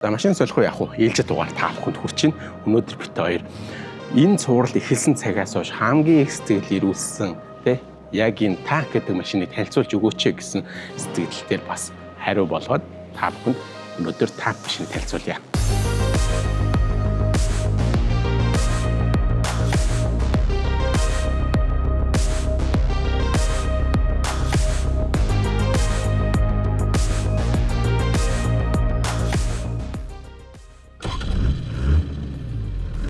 За, машин солих уу, яах уу? Ээлжит дугаар та бүхэнд хүрч байна. Өнөөдөр бид хоёр энэ цуврал эхэлсэн цагаас хойш хамгийн их сэтгэл эрүүлсэн, тий, яг энэ Tank гэдэг машиныг танилцуулж өгөөч гэсэн сэтгэл дээр бас хариу болгоод та бүхэнд өнөөдөр Tank машиныг танилцуулъя.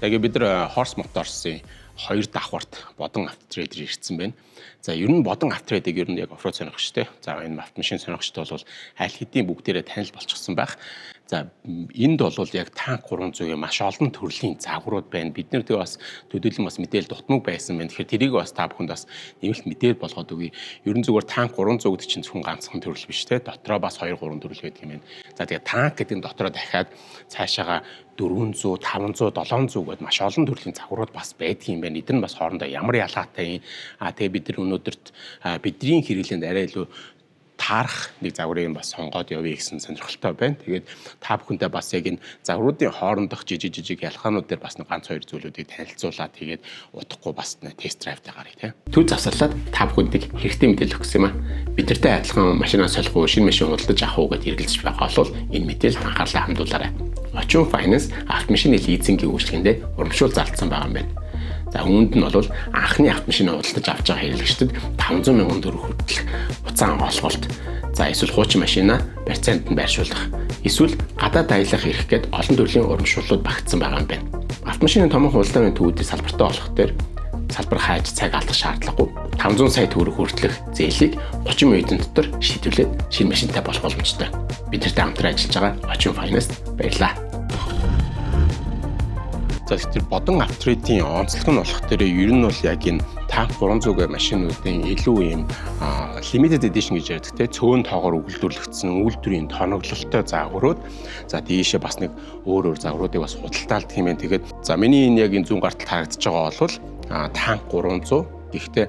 Тэгээ бид нар Horse Motors-ын хоёр давхарт Бодон Автотрейдер ирсэн байна. За, ер нь Бодон Автотрейдыг ер нь яг off-road сонирхогчтой. За, энэ автомашин сонирхогчтой бол аль хэдийн бүгдээрээ танил болчихсон байх. За, энд бол яг Tank 300-ийн маш олон төрлийн загварууд байна. Бид нар тэгээ бас төдийлөн бас мэдээлэл дутмаг байсан байна. Тэгэхээр тэрийг бас та бүхэнд бас нэмэлт мэдээлэл болгоод өгье. Ер нь зүгээр Tank 300 гэдэг чинь зөвхөн ганцхан төрөл биш те. Дотроо бас 2 3 төрөл байдаг юм байна. За, тэгээ Tank гэдэг нь дотроо дахиад цаашаага 400, 500, 700 гэдээ маш олон төрлийн загварууд бас байдаг юм байна. Эдгээр нь бас хоорондоо ямар ялгаатай юм. А тэгээ бид нар өнөөдөрт бидний хэрэглээнд арай илүү таарах нэг загварыг бас сонгоод явъя гэсэн сонирхолтой байна. Тэгээд та бүхэнтэй бас яг энэ загваруудын хоорондох жижиг жижиг ялгаанууд дээр бас нэг ганц хоёр зүйлүүдийг танилцуулаад, тэгээд удахгүй бас test drive-тай гаръя, тийм. Төв завсарлаад та бүхэнд хэрэгтэй мэдээлэл өгсөн юм аа. Бид нартай адилхан машинаа солих уу, шинэ машин худалдаж авах уу гэдээ эргэлзэж байгаа бол энэ мэдээлэлд анхаарлаа хандуулаарай. Очин Finance автомашины лизингийн үйлчилгээндээ урамшуул зарласан байгаа юм байна. За, үүнд нь бол анхны автомашин худалдаж авч байгаа хэрэглэгчдэд 500 мянган төгрөг хүртэлх буцаан олголт. За, эсвэл хуучин машина барьцаанд нь байршуулах, эсвэл гадаад аялах эрх гээд олон төрлийн урамшууллууд багтсан байгаа юм байна. Автомашины томоохон худалдааны төвүүдийн салбартай болох дээр салбар хайж цаг алдах шаардлагагүй. 500 сая төгрөг хүртэлх зээлийг 30 минутын дотор шийдвэрлээд шинэ машинтай болох боломжтой. Бид нартай хамтран ажиллаж байгаа Очин Finance баярлалаа. За, тэр Бодон Авторитийн онцлог нь болох дээр ер нь бол яг энэ Tank 300 гэх машинуудын илүү юм limited edition гэж ярьдаг, те, цөөн тоогоор үйлдвэрлэгдсэн үйлдвэрийн тоноглолтой загварууд. За, тийшээ бас нэг өөр өөр загваруудыг бас худалдаалдаг юм байна. Тэгээд за, миний энэ яг энэ зүүн гартал харагдаж байгаа бол Tank 300, гэхдээ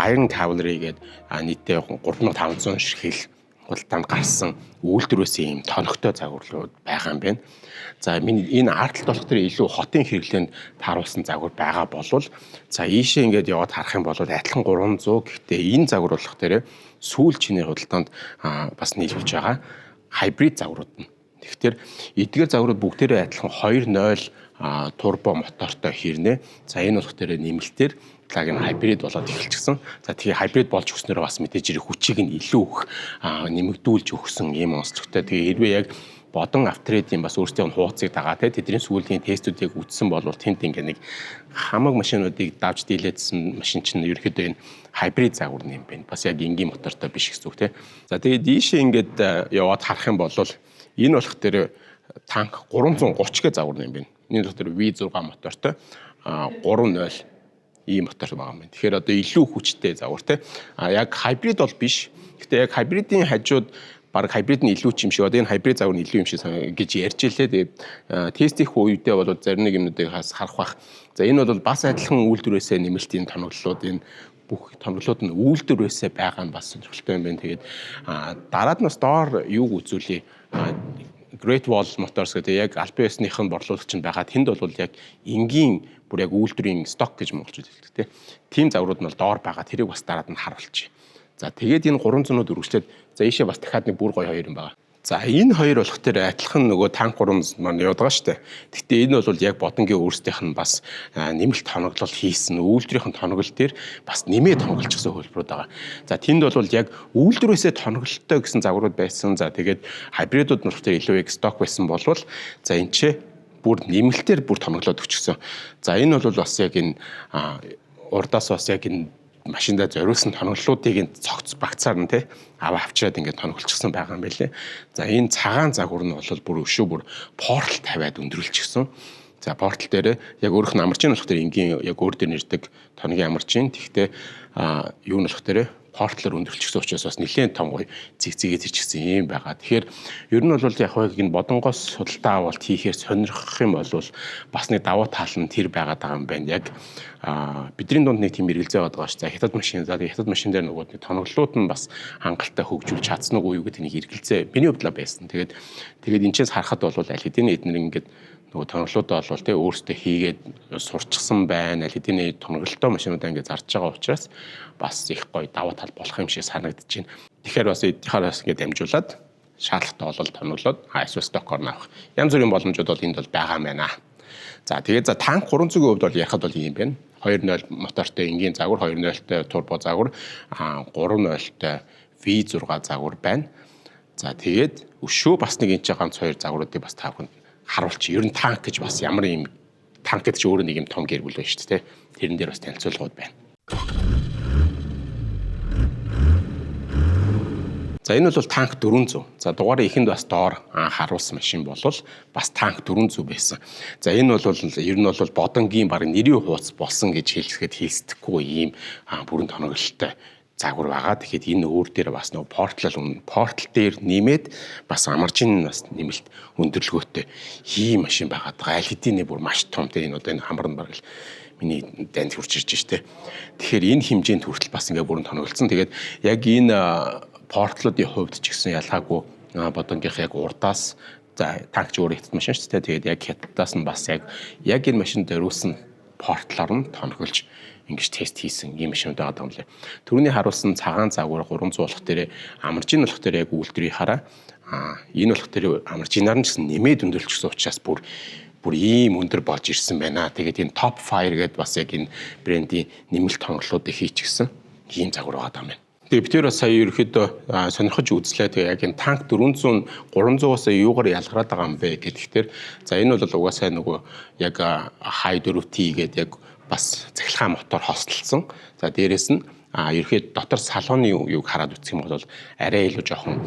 Iron Cavalry гэдэг нийтдээ 3500 ширхэл худалдаанд гарсан үйлдвэрээс ийм тоногтой загварлууд байгаа юм байна. За, миний энэ ард талд болох тэр илүү хотын хэрэглээнд тааруулсан загвар байгаа болвол, за, ийшээ ингээд яваад харах юм бол адилхан 300, гэхдээ энэ загвар болох тэр сүүл чинээр худалдаанд бас нийлүүлж байгаа hybrid загварууд нь. Тэгэхээр эдгээр загварууд бүгдээрээ адилхан 2.0 турбо мотортой хэрнээ. За, энэ болох тэр нэмэлтээр plug-in hybrid болоод эхэлчихсэн. За, тэгээ hybrid болж өгснөөрөө бас мэдээж хэрэг хүчийг нь илүү их нэмэгдүүлж өгсөн ийм онцлогтой. Тэгээ хэрвээ яг Бодон Авторитийн бас өөрсдийн хуудсыг дагаа, те, тэдний сүүлийн тестүүдийг үзсэн бол тэнд ингээ нэг хамаг машинуудыг давж дийлээдсэн машин чинь ерөөхдөө энэ hybrid загвар юм байна. Бас яг энгийн мотортой биш гэсэн үг, те. За, тэгээд ийшээ ингээд яваад харах юм бол энэ болох тэр Tank 330 гэ загвар юм байна. Энэ болох тэр V6 мотортой 3.0 ийм мотор байгаа юм байна. Тэгэхээр одоо илүү хүчтэй загвар, те. А яг hybrid бол биш. Гэхдээ яг hybrid-ийн хажууд баг hybrid нь илүү ч юм шиг, одоо энэ hybrid загвар нь илүү юм шиг гэж ярьж илээ. Тэгээд тестийнх үедээ бол зарим нэг юмнуудыг хас харах бах. За, энэ бол бас адилхан үйлдвэрээсээ нэмэлтийн тоноглолууд, энэ бүх тоноглолууд нь үйлдвэрээсээ байгаа нь бас сонирхолтой юм байна. Тэгээд дараад нь бас доор юуг үзүүлье. Great Wall Motors гэдэг яг албан ёсных нь борлуулагч нь байгаа. Тэнд бол яг энгийн бүр яг үйлдвэрийн stock гэж монголчууд хэлдэг, тийм. Тим загварууд нь бол доор байгаа. Тэрийг бас дараад нь харуулчих. За, тэгээд энэ 300-ууд үргэлжлээд, за, ийшээ бас дахиад нэг бүр гоё хоёр юм байгаа. За, энэ хоёр болох тэр адилхан нөгөө Tank 3 маань яваад байгаа шүү дээ. Гэхдээ энэ бол яг Бодонгийн өөрсдийнх нь бас нэмэлт тоноглол хийсэн үйлдвэрийн тоноглол дээр бас нэмээ тоноглочихсон хөлбөрүүд байгаа. За, тэнд бол яг үйлдвэрээсээ тоноглолтой гэсэн загварууд байсан. За, тэгээд hybrid ууд нь болохоор илүү яг stock байсан болвол, за, энэ ч бүр нэмэлтээр бүр тоноглоод өчгсөн. За, энэ бол бас яг энэ урдаас бас яг энэ машиндаа зориулсан тоноглолуудыг энэ цогц багцаар нь, тий, аваа авчираад ингээд тоноглочихсон байгаа юм байлээ. За, энэ цагаан загвар нь бол бүр өшөө бүр портал тавиад өндөрлөчихсөн. За, портал дээр яг өөрөх нь амарч нь болох тэр энгийн яг өөр дээр нэрдэг тоногийн амарч нь. Тэгвэл юу нь болох тэр портлоор өндөрлчихсэн учраас бас нэлээд том гоё зэг зэгээ зэрчгсэн юм байгаа. Тэгэхээр ер нь бол яг хойг энэ Бодонгоос худалдаа авалт хийхээр сонирхох юм бол бас нэг давуу тал нь тэр байгаад байгаа юм байна. Яг Бидний дунд нэг тийм эргэлзээ байгаа шүү. За, хятад машин, за, тэгээ хятад машин дээр нөгөө нэг тоноглолууд нь бас хангалттай хөгжүүлж чадсан уу юу гэдэг нэг эргэлзээ миний хувьд л байсан. Тэгээд энэ чээс харахад бол аль хэдийн эднэр ингээд нөгөө тоноглолуудаа бол тэ өөрсдөө хийгээд сурчсан байна. Аль хэдийн тоноглолтой машинуудаа ингээд зарж байгаа учраас бас их гоё давуу тал болох юм шиг санагдаж байна. Тэгэхээр бас эдгээр бас ингээд дамжуулаад шаардлагатай бол тоноглоод, эсвэл stock оор авах янз бүрийн боломжууд бол энд бол байгаа юм байна. За, тэгээд за, танк 300-ийн хувьд бол ярихад бол ийм байна. 2.0 мотортой энгийн загвар, 2.0-той турбо загвар, 3.0-той V6 загвар байна. За, тэгээд өшөө бас нэг энэ ч ганц хоёр загваруудыг бас та бүхэнд харуулчих. Ер нь танк гэж бас ямар юм, танк гэдэг чинь өөрөө нэг юм том гэр бүл байна шүү дээ. Тэрэн дээр бас танилцуулгууд байна. За, энэ бол танк 400. За, дугаарыг эхэнд бас доор харуулсан машин бол бас танк 400 байсан. За, энэ бол ер нь бол Бодонгийн баг нэрийн хууц болсон гэж хэлэхэд хэлсдэхгүй ийм бүрэн тоноглолтой загвар байгаа. Тэгэхээр энэ өөр дээр бас нөгөө портал дээр нэмээд бас амаржин бас нэмэлт өндөрлөгөөтэй ийм машин байгаа. Аль хэдийн бүр маш том те, энэ одоо энэ хамар нь баг л миний данд хүрч ирж штэ. Тэгэхээр энэ хэмжээнд хүртэл бас ингээ бүрэн тоноглосон. Тэгээд яг энэ портлуудын хувьд ч гэсэн ялгаагүй Бодонгийнх яг урдаас, за, танк ч өөр хятад машин шүү дээ. Тэгээд яг хятадаас нь бас яг энэ машинд зориулсан портлоор нь тоноглож ингэж тест хийсэн ийм машинууд байгаа юм лээ. Түрүүний харуулсан цагаан загвар 300 болох дээр амаржин болох дээр яг үйлдвэрийн хараа, энэ болох дээр амаржинаар нь гэсэн нэмээд өндөрлөчихсөн учраас бүр ийм өндөр болж ирсэн байна. Тэгээд энэ Top Fire гэдээ бас яг энэ брендийн нэмэлт тоноглолуудыг хийчихсэн ийм загвар байгаа юм байна. Тэгээ бид тэр бас сая ерөөхдөө сонирхож үзлээ. Тэгээ яг энэ танк 400 300-аас юугаар ялгараад байгаа юм бэ гэхээр, за, энэ бол угаасаа нөгөө яг Hi 4T гэдэг яг бас цахилгаан мотор хостолсон. За, дээрэс нь ерөөхдөө дотор салоны юуг хараад үзэх юм бол арай илүү жоохон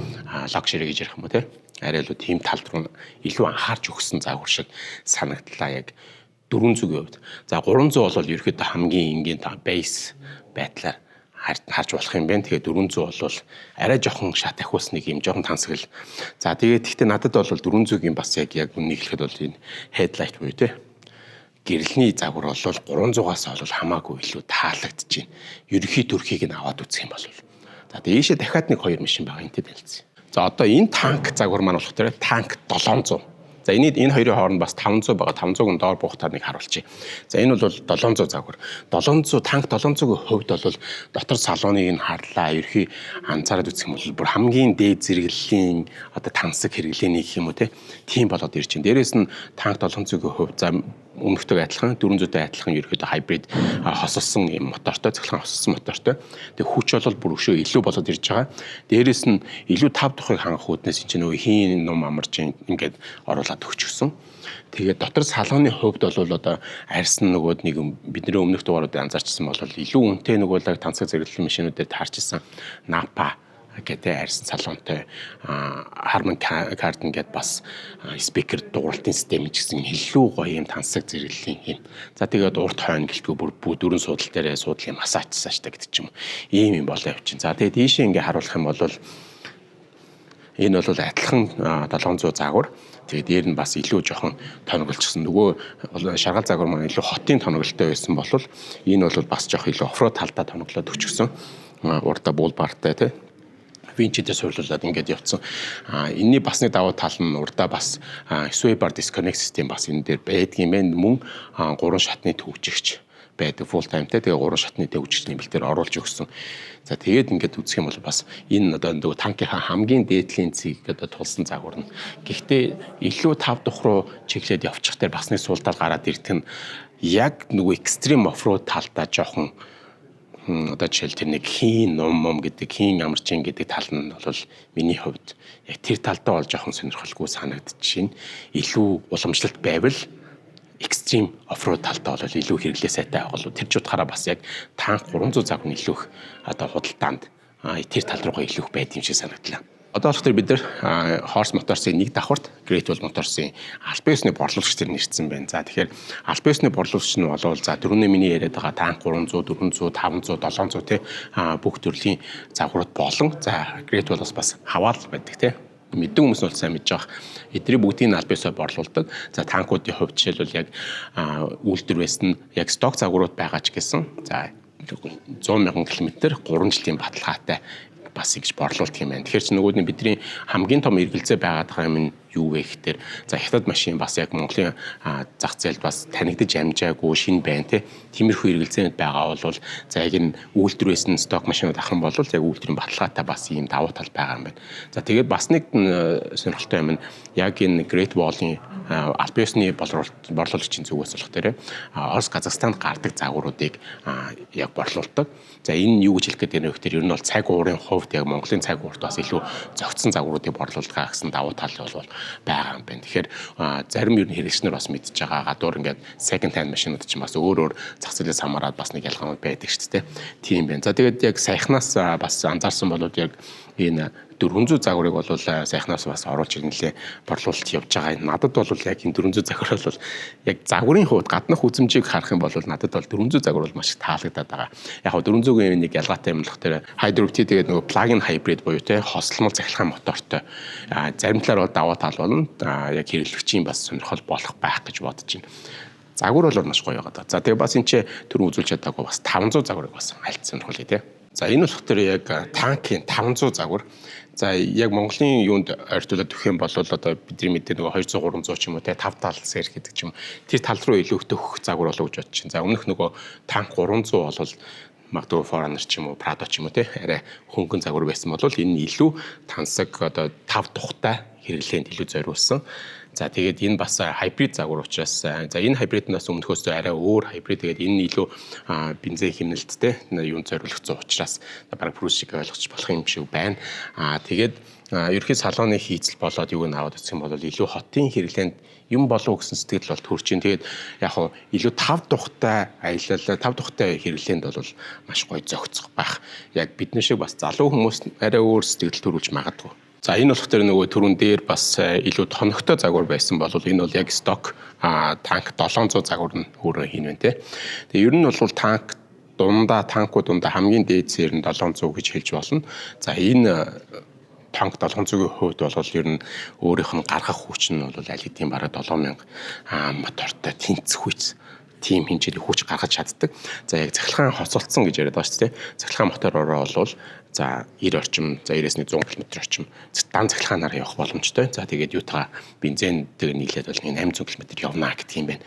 luxury гэж ярих юм уу те. Арай илүү тийм тал руу илүү анхаарч өгсөн загвар шиг санагдлаа яг 400-ийн хувьд. За, 300 бол ерөөхдөө хамгийн энгийн base байдлаар харж болох юм байна. Тэгээ 400 бол арай жоохон шат ахиулсан нэг юм жоохон тансагл. За, тэгээд гэхдээ надад бол 400-ийн бас яг үннийг хэлэхэд бол энэ headlight буюу те гэрлэний загвар бол 300-аас бол хамаагүй илүү таалагдж байна. Ерөнхий төрхийг нь аваад үзэх юм бол. За, тэгээ ийшээ дахиад нэг хоёр машин байгаа, энтэй танилцъя. За, одоо энэ танк загвар маань болох дээр танк 700. За, энэ хоёрын хооронд бас 500 байгаа. 500-ын доор буухтаа нэг харуулчих. За, энэ бол 700 загвар. 700, танк 700-ийн хувьд бол дотор салоныг нь харлаа. Ерхий анзаараад үзэх юм бол бүр хамгийн дээд зэрэглэлийн одоо тансаг хэрэглээний гэх юм уу те. Тийм болоод ирж байна. Дээрээс нь танк 700-ийн хувьд, за, өмнөхтэйг адилхан, 400-тэй адилхан ерөөхдөө hybrid хосолсон юм мотортой, цахилгаан хосолсон мотортой. Тэгээ хүч бол бүр өшөө илүү болоод ирж байгаа. Дээрээс нь илүү тав тухыг хангах үүднээс энэ чинь нөгөө хийн нум амарч ингээд оруулаад өгчихсөн. Тэгээд дотор салоны хувьд бол одоо арьсан нөгөө нэг бидний өмнөх дугааруудыг анзаарчсан бол илүү үнэтэй нөгөө л тансаг зэрэглэлийн машинуудад таарчсан Nappa гэдэг арьсан салонтой, Harman Kardon гэдэг бас speaker дууралтын систем ч гэсэн илүү гоё юм тансаг зэрэглэлийн юм. За, тэгээд урт хойно гэлтгүй бүр дөрвөн суудал дээр суудлын массажсан штэ гэдэг ч юм уу. Ийм юм болоо явчин. За, тэгээд ийшээ ингээ харуулах юм бол энэ бол адилхан 700 загвар. Тэгээд дээр нь бас илүү жоохон тоноглолчихсон. Нөгөө шаргал загвар маань илүү хотын тоноглолтой байсан бол энэ бол бас жоох илүү off-road талдаа тоноглоод өчгсөн. Урдаа bull bar тай тий winch үүдээ суурлуулад ингээд явцсан. А энэний бас нэг давуу тал нь урдаа бас sway bar disconnect систем бас энэ дээр байдгийн байна. Мөн гурван шатны түгжигч байдаг, full time те, тэгээ гурван шатны төвжигч нэмэлтээр оруулж өгсөн. За, тэгээд ингээд үзэх юм бол бас энэ одоо нөгөө танкийнхаа хамгийн дээдлийн цэг одоо тулсан загвар нь. Гэхдээ илүү тав дух руу чиглээд явчих дээр бас нэг суултал гараад ирдэг нь яг нөгөө extreme off-road талдаа жоохон одоо жишээл тэр нэг хийн нум мум гэдэг, хийн амарчин гэдэг тал нь бол миний хувьд яг тэр талдаа бол жоохон сонирхолгүй санагдчихээн. Илүү уламжлалт байвал extreme off-road талдаа бол илүү хэрэглээ сайтай байгаа болов. Тэр ч утгаараа бас яг танк 300 загвар нь илүү их одоо худалдаанд тэр тал руугаа илүү их байд юм шиг санагдлаа. Одоо болохоор бид нар Horse Motors-ын нэг давхарт Great Wall Motors-ын албан ёсны борлуулагч нар нэрсэн байна. За, тэгэхээр албан ёсны борлуулагч нь болвол, за, түрүүний миний яриад байгаа танк 300, 400, 500, 700 тий бүх төрлийн загварууд болон, за, Great Wall-ос бас хаваал байдаг тий. Мэддэг хүмүүс нь бол сайн мэдж байгаа. Эдний бүгдийг нь аль биесээр борлуулдаг. За, танкуудын хувьд жишээлбэл яг үйлдвэрээс нь яг stock загварууд байгаа ч гэсэн, за, 100 мянган километр 3 жилийн баталгаатай бас ингэж борлуулдаг юм байна. Тэгэхээр чи нөгөө нь бидний хамгийн том эргэлзээ байгаад байгаа юм нь юу вэ гэхээр, за, хятад машин бас яг Монголын зах зээлд бас танигдаж амжаагүй шинэ байна те. Тиймэрхүү эргэлзээнүүд байгаа бол, за, яг энэ үйлдвэрээс нь stock машинууд авах юм бол яг үйлдвэрийн баталгаатай бас ийм давуу тал байгаа юм байна. За, тэгээд бас нэг сонирхолтой юм нь яг энэ Great Wall-ын аль биесны борлуулагчийн зүгээс болох дээр Орос, Казахстанд гардаг загваруудыг яг борлуулдаг. За, энэ юу гэж хэлэх гээд байна вэ гэхээр ер нь бол цаг уурын хувьд яг Монголын цаг уурт бас илүү зохицсон загваруудыг борлуулдаг гэсэн давуу тал бол байгаа юм байна. Тэгэхээр зарим ер нь хэрэглэгч нар бас мэдж байгаа, гадуур ингээд second hand машинууд чинь бас өөр өөр зах зээлээс хамаарат бас нэг ялгаанууд байдаг шүү дээ. Тийм байна. За, тэгээд яг саяхнаас бас анзаарсан болоод яг энэ 400 загварыг бол сайхнаас бас оруулж ирнэлээ, борлуулалт явж байгаа. Надад бол яг энэ 400 загвар бол яг загварын хувьд гаднах үзмжийг харах юм бол надад бол 400 загвар бол маш их таалагдаад байгаа. Яг хөө 400-ийн нэг ялгаатай юм болох тэр Hybrid, тэгээд нөгөө plug-in hybrid буюу те хосломол цахилгаан мотортой. Зарим талаар бол давуу тал болно. Яг хэрэглэгчийн бас сонирхол болох байх гэж бодож байна. Загвар бол маш гоё байгаа. За, тэгээ бас энэ ч түрүү үзүүлж чадаагүй бас 500 загварыг бас альт сонирхолтой тий. За, энэ болох тэр яг танкийн 500 загвар. За, яг Монголын юунд ойртуулаад өгөх юм бол одоо бидний мэдээ нөгөө 200 300 ч юм уу те 5 тал сэр гэдэг ч юм. Тэр тал руу илүү их төхөх загвар болов гэж бодож чинь. За, өмнөх нөгөө танк 300 бол магадгүй 4Runner ч юм уу, Prado ч юм уу те арай хөнгөн загвар байсан бол энэ нь илүү тансаг, одоо тав тухтай хэрэглээнд илүү зориулсан. За, тэгээд энэ бас hybrid загвар учраас, за, энэ hybrid нь бас өмнөхөөс арай өөр hybrid. Тэгээд энэ нь илүү бензин хэмнэлттэй юунд зориулагдсан учраас бараг Prius шиг ойлгож болох юм шиг байна. Тэгээд ерөнхий салоны хийцэл болоод юуг нь аваад үзэх юм бол илүү хотын хэрэглээнд юм болов гэсэн сэтгэл бол төрж чинь. Тэгээд яг хуу илүү тав тухтай аялал, тав тухтай хэрэглээнд бол маш гоё зохицох байх. Яг бидний шиг бас залуу хүмүүс арай өөр сэтгэл төрүүлж магадгүй. За, энэ болох тэр нөгөө түрүүн дээр бас илүү тоногтой загвар байсан бол энэ бол яг stock танк 700 загвар нь өөрөө хийн вэ те. Тэгээ ер нь бол танк дундаа, танкууд дундаа хамгийн дээд сэр нь 700 гэж хэлж болно. За, энэ танк 700-ийн хувьд бол ер нь өөрийнх нь гаргах хүч нь бол аль хэдийн бараг 7000 мотортой тэнцэх хүч, тийм хэмжээний хүч гаргаж чаддаг. За, яг цахилгаан хоцолцсон гэж яриад байгаа шүү дээ. Цахилгаан моторороо бол, за, 90 орчим, за, 90-ээс 100 км орчим дан цахилгаанаар явах боломжтой. За, тэгээд юутаа бензин тэгээ нийлээд бол 800 км явна гэдэг юм байна.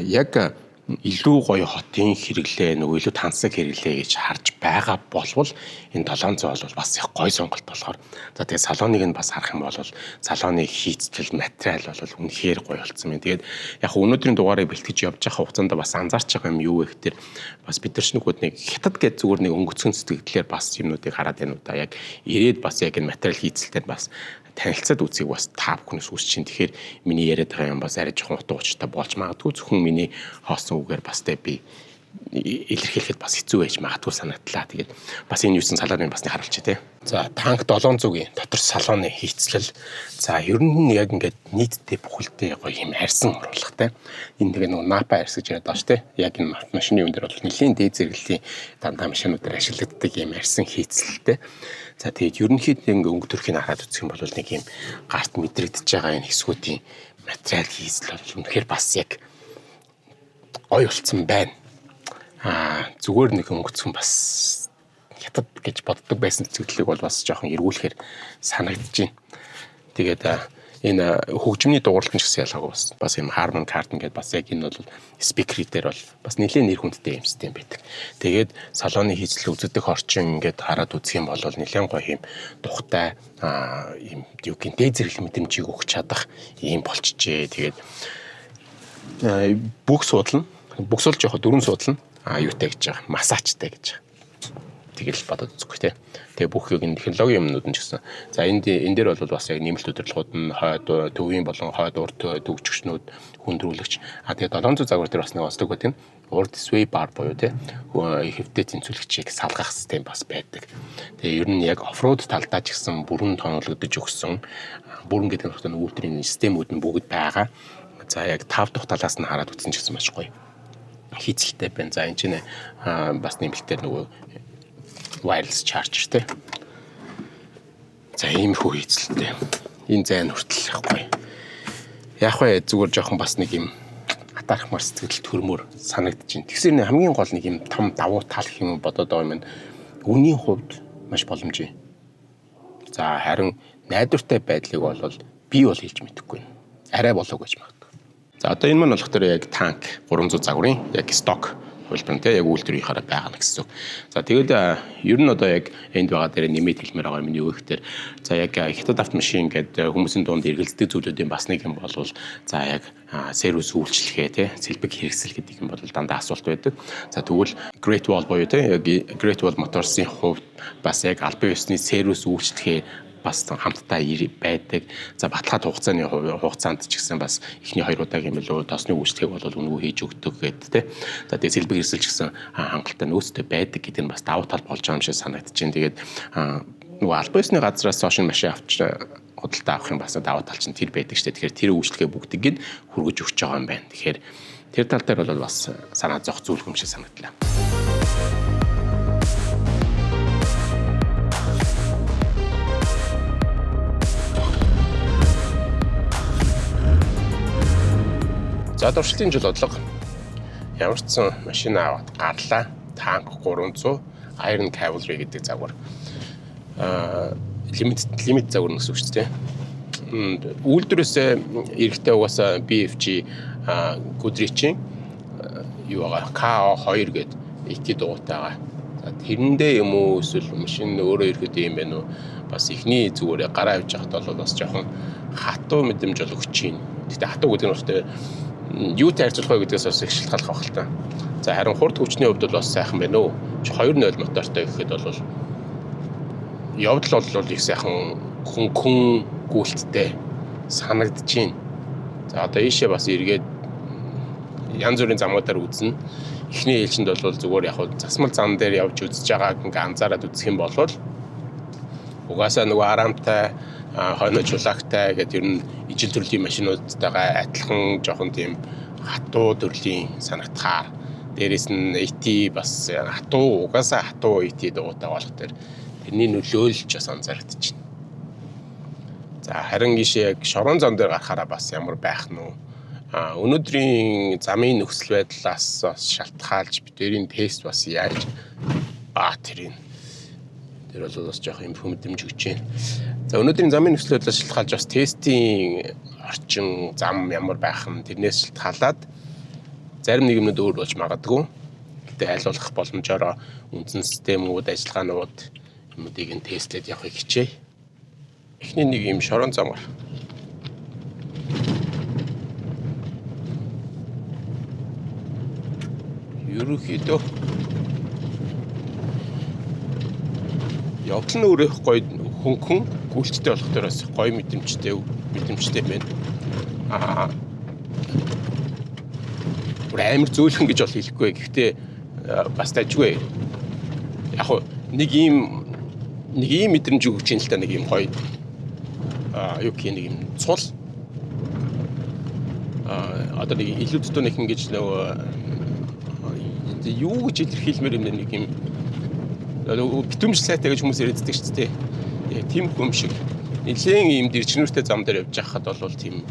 Яг илүү гоё хотын хэрэглээ, нөгөө илүү тансаг хэрэглээ гэж харж байгаа болвол энэ 700 бол бас их гоё сонголт болохоор, за, тэгээд салоныг нь бас харах юм бол салоны хийцэл материал бол үнэхээр гоё болсон юм. Тэгээд яг өнөөдрийн дугаарыг бэлтгэж явж байгаа хугацаанд бас анзаарч байгаа юм юу вэ гэхээр бас бид нар ч нөгөөд нэг хятад гэж зүгээр нэг өнгөцгөн сэтгэлээр бас юмнуудыг хараад байна уу да. Яг ирээд бас яг энэ материал хийцэлтэй бас танилцаад үзье бас та бүхнээс хүсэж чинь. Тэгэхээр миний яриад байгаа юм бас арай жоохон утга учиртай болж магадгүй. Зөвхөн миний хоосон үгээр бас тэ би илэрхийлэхэд бас хэцүү байж магадгүй санагдлаа. Тэгээд бас энэ юусэн салоныг бас нэг харуулчих тий. За, танк 700-ийн дотор салоны хийцлэл. За, ер нь яг ингээд нийтдээ бүхэлдээ гоё юм арьсан оруулахтай. Энэ тэгээ нөгөө Nappa арьс гэж яриад байгаа шүү дээ. Яг энэ машины юун дээр бол нэлийн дээд зэрэглэлийн дандаа машинуудаар ашиглагддаг юм арьсан хийцлэлтэй. За, тэгээд ерөнхийдөө ингээ өнгө төрхийг хараад үзэх юм бол нэг юм гарт мэдрэгдэж байгаа энэ хэсгүүдийн материал хийцэл бол үнэхээр бас яг гоё болцсон байна. Зүгээр нэг өнгөцгөн бас хятад гэж боддог байсан сэтгэлийг бол бас жоохон эргүүлэхээр санагдаж байна. Тэгээд энэ хөгжмийн дууралт нь ч гэсэн ялгаагүй бас юм Harman Kardon гэдэг бас яг энэ бол speaker дээр бол бас нэлээд нэр хүндтэй юм систем байдаг. Тэгээд салоны хийцэл, үзэгдэх орчин ингээд хараад үзэх юм бол нэлээд гоё юм тухтай юм юу гин дээд зэрэг мэдрэмжийг өгч чадах юм болчихжээ. Тэгээд бүх суудал нь, бүх суудал жоохо дөрвөн суудал нь юутай гэж байгаа, массажтай гэж байгаа. Тэгэл бодоод үзэхгүй те. Тэгээ бүх юу энэ технологийн юмнууд нь ч гэсэн. За, энд энэ дээр бол бас яг нэмэлт удирдлагууд нь хойд төвийн болон хойд урд төгжигчнүүд, хүндрүүлэгч. Тэгээ 700 загвар дээр бас нэг онцлог байдаг нь урд sway bar буюу те хэвтэй тэнцвүүлэгчийг салгах систем бас байдаг. Тэгээ ер нь яг off-road талдаа ч гэсэн бүрэн тоноглогдож өгсөн. Бүрэн гэдэг нь үйлдвэрийн системүүд нь бүгд байгаа. За, яг тав дахь талаас нь хараад үзсэн ч гэсэн маш гоё хийцэлтэй байна. За, энэ чинь бас нэмэлтээр нөгөө wireless charger те. За, иймэрхүү хийцэлтэй. Энэ зайн хүртэл их гоё. Яг вэ, зүгээр жоохон бас нэг юм атаархмаар сэтгэл төрмөр санагдаж байна. Тэгсэр нэг хамгийн гол нэг юм том давуу тал гэх юм бодоод байгаа юм байна. Үнийн хувьд маш боломжтой. За, харин найдвартай байдлыг бол би бол хэлж мэдэхгүй байна. Арай болоо гэж магадгүй. За, одоо энэ маань болохоор яг танк 300 загварын яг stock хувилбар нь те, яг үйлдвэрийнхаараа байгаа нь гэсэн үг. За, тэгээд ер нь одоо яг энд байгаа дээр нэмээд хэлмээр байгаа юм нь юу гэхээр, за, яг хятад автомашин гэдэг хүмүүсийн дунд эргэлздэг зүйлүүдийн бас нэг юм бол за яг сервис үйлчилгээ те, сэлбэг хэрэгсэл гэдэг юм бол дандаа асуулт байдаг. За, тэгвэл Great Wall буюу те, яг Great Wall Motors-ын хувьд бас яг албан ёсны сервис үйлчилгээ бас хамтдаа байдаг. За, баталгаа хугацааны хугацаанд ч гэсэн бас эхний хоёр удаагийн мөлөө тосны үйлчлэгийг бол үнэгүй хийж өгдөг гэдэг те. За, тэгээ сэлбэг хэрэгсэл ч гэсэн хангалттай нөөцтэй байдаг гэдэг нь бас давуу тал болж байгаа юм шиг санагдаж байна. Тэгээд нөгөө албан ёсны газраас шинэ машин авч худалдаа авах юм бас давуу тал чинь тэр байдаг шүү дээ. Тэгэхээр тэр үйлчлэгээ бүгдийг нь хүргэж өгч байгаа юм байна. Тэгэхээр тэр тал дээр бол бас санаа зовх зүйлгүй юм шиг санагдлаа. За, туршилтын жил бодлого ямар ч сан машин аваад гарлаа. Танк 300 Iron Cavalry гэдэг загвар. Limit загвар гэсэн үг шүү дээ. Үйлдвэрээс эрэхтэй угаасаа BFG Goodrich-ийн юу байгаа, KO2 гэдэг AT дугуйтайгаа. За, тэрэндээ юм уу, эсвэл машин өөрөө ирэхэд юм байна уу? Бас эхний зүгээр гараа авч явахад бол бас жоохон хатуу мэдрэмж бол өгч байна. Гэхдээ хатуу гэдэг нь болохоор юутай харьцуулах вэ гэдгээс бас их шалтгааллах байх л та. За, харин хурд хүчний хувьд бол бас сайхан байна уу? 2.0 мотортой гэхэд бол явдал бол их сайхан хөнгөн гүйлттэй санагдаж байна. За, одоо ийшээ бас эргээд янз бүрийн замуудаар үзнэ. Эхний ээлжинд бол зүгээр яг засмал зам дээр явж үзэж байгааг ингээ анзаараад үзэх юм бол угаасаа нөгөө арамтай, хойно чулаагтай гэдэг ер нь ижил төрлийн машинуудтайгаа адилхан жоохон тийм хатуу төрлийн санагдахаар, дээрэс нь AT бас хатуу, угаасаа хатуу AT дугуйтай болох тэр тэрний нөлөөлж бас анзаарэгдэж байна. За, харин ийшээ яг шорон зам дээр гарахаараа бас ямар байх нь вэ? А өнөөдрийн замын нөхцөл байдлаас бас шалтгаалж бидний тест бас яаж тэрийг тэр бол бас жоох юм мэдрэмж өгч байна. За, өнөөдрийн замын нөхцөл байдлаас шалтгаалж бас тестийн орчин зам ямар байх нь тэрнээс шалтгаалаад зарим нэг юмнууд өөр болж магадгүй. Гэтэ аль болох боломжоор үндсэн системүүд, ажиллагаанууд юмнуудыг нь тестлээд явахыг хичээе. Эхний нэг юм шорон замаар. Ерөнхийдөө явдал нь өөрөө их гоё хөнгөн гүйлттэй болох дээрээс гоё мэдрэмжтэй байна. Бүр амар зөөлхөн гэж бол хэлэхгүй. Гэхдээ бас дажгүй. Яг хуу нэг ийм мэдрэмж өгч юм л та, нэг ийм гоё юу гэх нэг юм цул одоо нэг илүү дутуу нэг ингэж нөгөө юу гэж илэрхийлмээр юм, нэг юм битүүмж сайтай гэж хүмүүс яриаддаг шүү дээ. Яг тийм хүм шиг нэлээд ийм дэрчнүүртэй зам дээр явж байхад бол тийм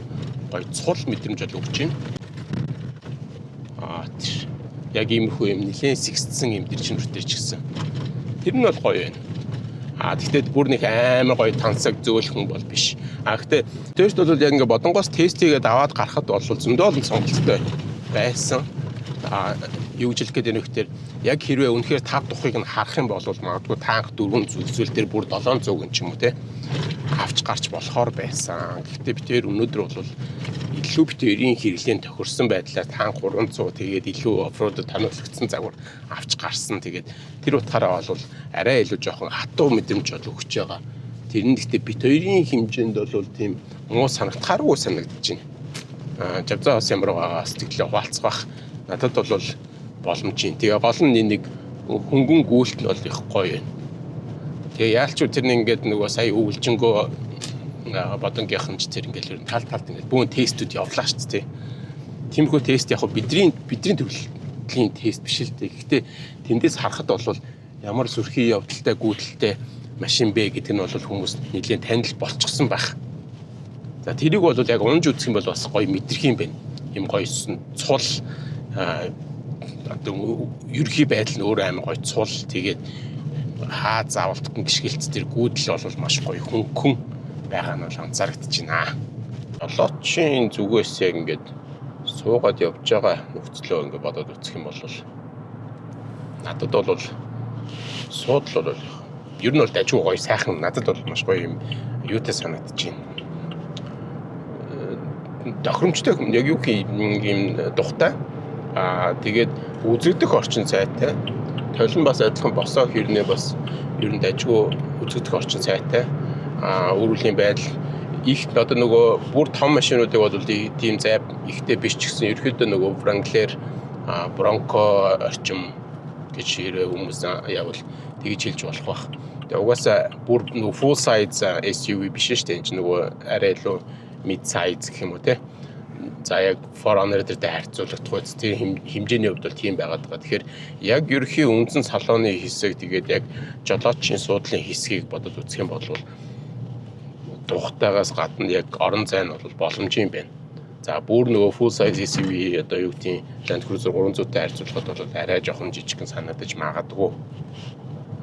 гоё цул мэдрэмж бол өгч байна. Тэр яг иймэрхүү юм нэлээд сэгсдсэн юм дэрчнүүртэй ч гэсэн. Тэр нь бол гоё байна. Гэхдээ бүр нэг амар гоё тансаг зөөлхөн бол биш. Гэхдээ тест бол яг ингээ бодонгоос тест хийгээд аваад гарахад бол зөндөө олон сонголттой байсан. Юу гэж хэлэх гээд байна вэ гэхээр яг хэрвээ үнэхээр тав тухыг нь харах юм бол магадгүй танк 400 эсвэл тэр бүр 700 гэн ч юм уу те авч гарч болохоор байсан. Гэхдээ бид тэр өнөөдөр бол илүү бид хоёрын хэрэглээнд тохирсон байдлаар танк 300, тэгээд илүү off-road тоногцсон загвар авч гарсан. Тэгээд тэр утгаараа бол арай илүү жоохон хатуу мэдрэмж бол өгч байгаа. Тэр нь гэхдээ бид хоёрын хэмжээнд бол тийм муу санагдахааргүй санагдаж байна. Жавзаа бас ямар байгаа сэтгэлээ хуваалцах бах. Надад бол боломжийн. Тэгээ гол нь нэг хөнгөн гүйлт нь бол их гоё байна. Тэгээ яалч тэр нэг ингээд нөгөө сая өвлжөнгөө бодонгийнхан ч тэр ингээд ер нь тал талд ингээд бүүн тестүүд явлаа шүү дээ. Тиймэрхүү тест яг бидний төрлийн тест биш л дээ. Гэхдээ тэндээс харахад бол ямар сүрхий явдалтай гүйдэлтэй машин бэ гэдэг нь бол хүмүүс нэлээд танил болчихсон байх. За, тэрийг бол яг унж үзэх юм бол бас гоё мэдрэх юм байна. Юм гоё цул одоо ерөнхий байдал нь өөр амар гоё цул, тэгээд хаа заавалдахгүй гიშгэлц тэр гүйдэл бол маш гоё хөнгөн байгаа нь бол анзаарэгдэж байна. Жолоочийн зүгээс яг ингээд суугаад явж байгаа нөхцлөө ингээд бодоод үзэх юм бол надад бол суудал бол ер нь бол дажгүй, гоё, сайхан, надад бол маш гоё юм юутай санагдаж байна. Тохиромжтой, яг юу гэх юм, тухтай. Аа, тэгээд үзэгдэх орчин сайтай. Толин бас адилхан босоо хэрнээ бас ер нь дажгүй үзэгдэх орчин сайтай. Аа, өрүүлийн байдал их одоо нөгөө бүр том машинуудыг бол тийм зай ихтэй биш ч гэсэн ерөөхдөө нөгөө Wrangler, Bronco орчим гэж хэрэг хүмүүс явал тэгж хэлж болох бах. Тэгээ угаасаа бүр нөгөө full size SUV биш шүү дээ. Энэ чинь нөгөө арай илүү mid size гэх юм уу, те. За, яг 4Runner дээртэй харьцуулагдах үст тийм хэмжээний хувьд бол тийм байгаад байгаа. Тэгэхээр яг ерөнхий үндсэн салоны хэсэг, тэгээд яг жолоочийн суудлын хэсгийг бодод үзэх юм бол тухтайгаас гадна яг орон зай нь бол боломжийн байна. За, бүр нөгөө full size SUV одоо юу гэдгийг Land Cruiser 300-тай харьцуулахад бол арай жоохон жижигхэн санагдаж магадгүй.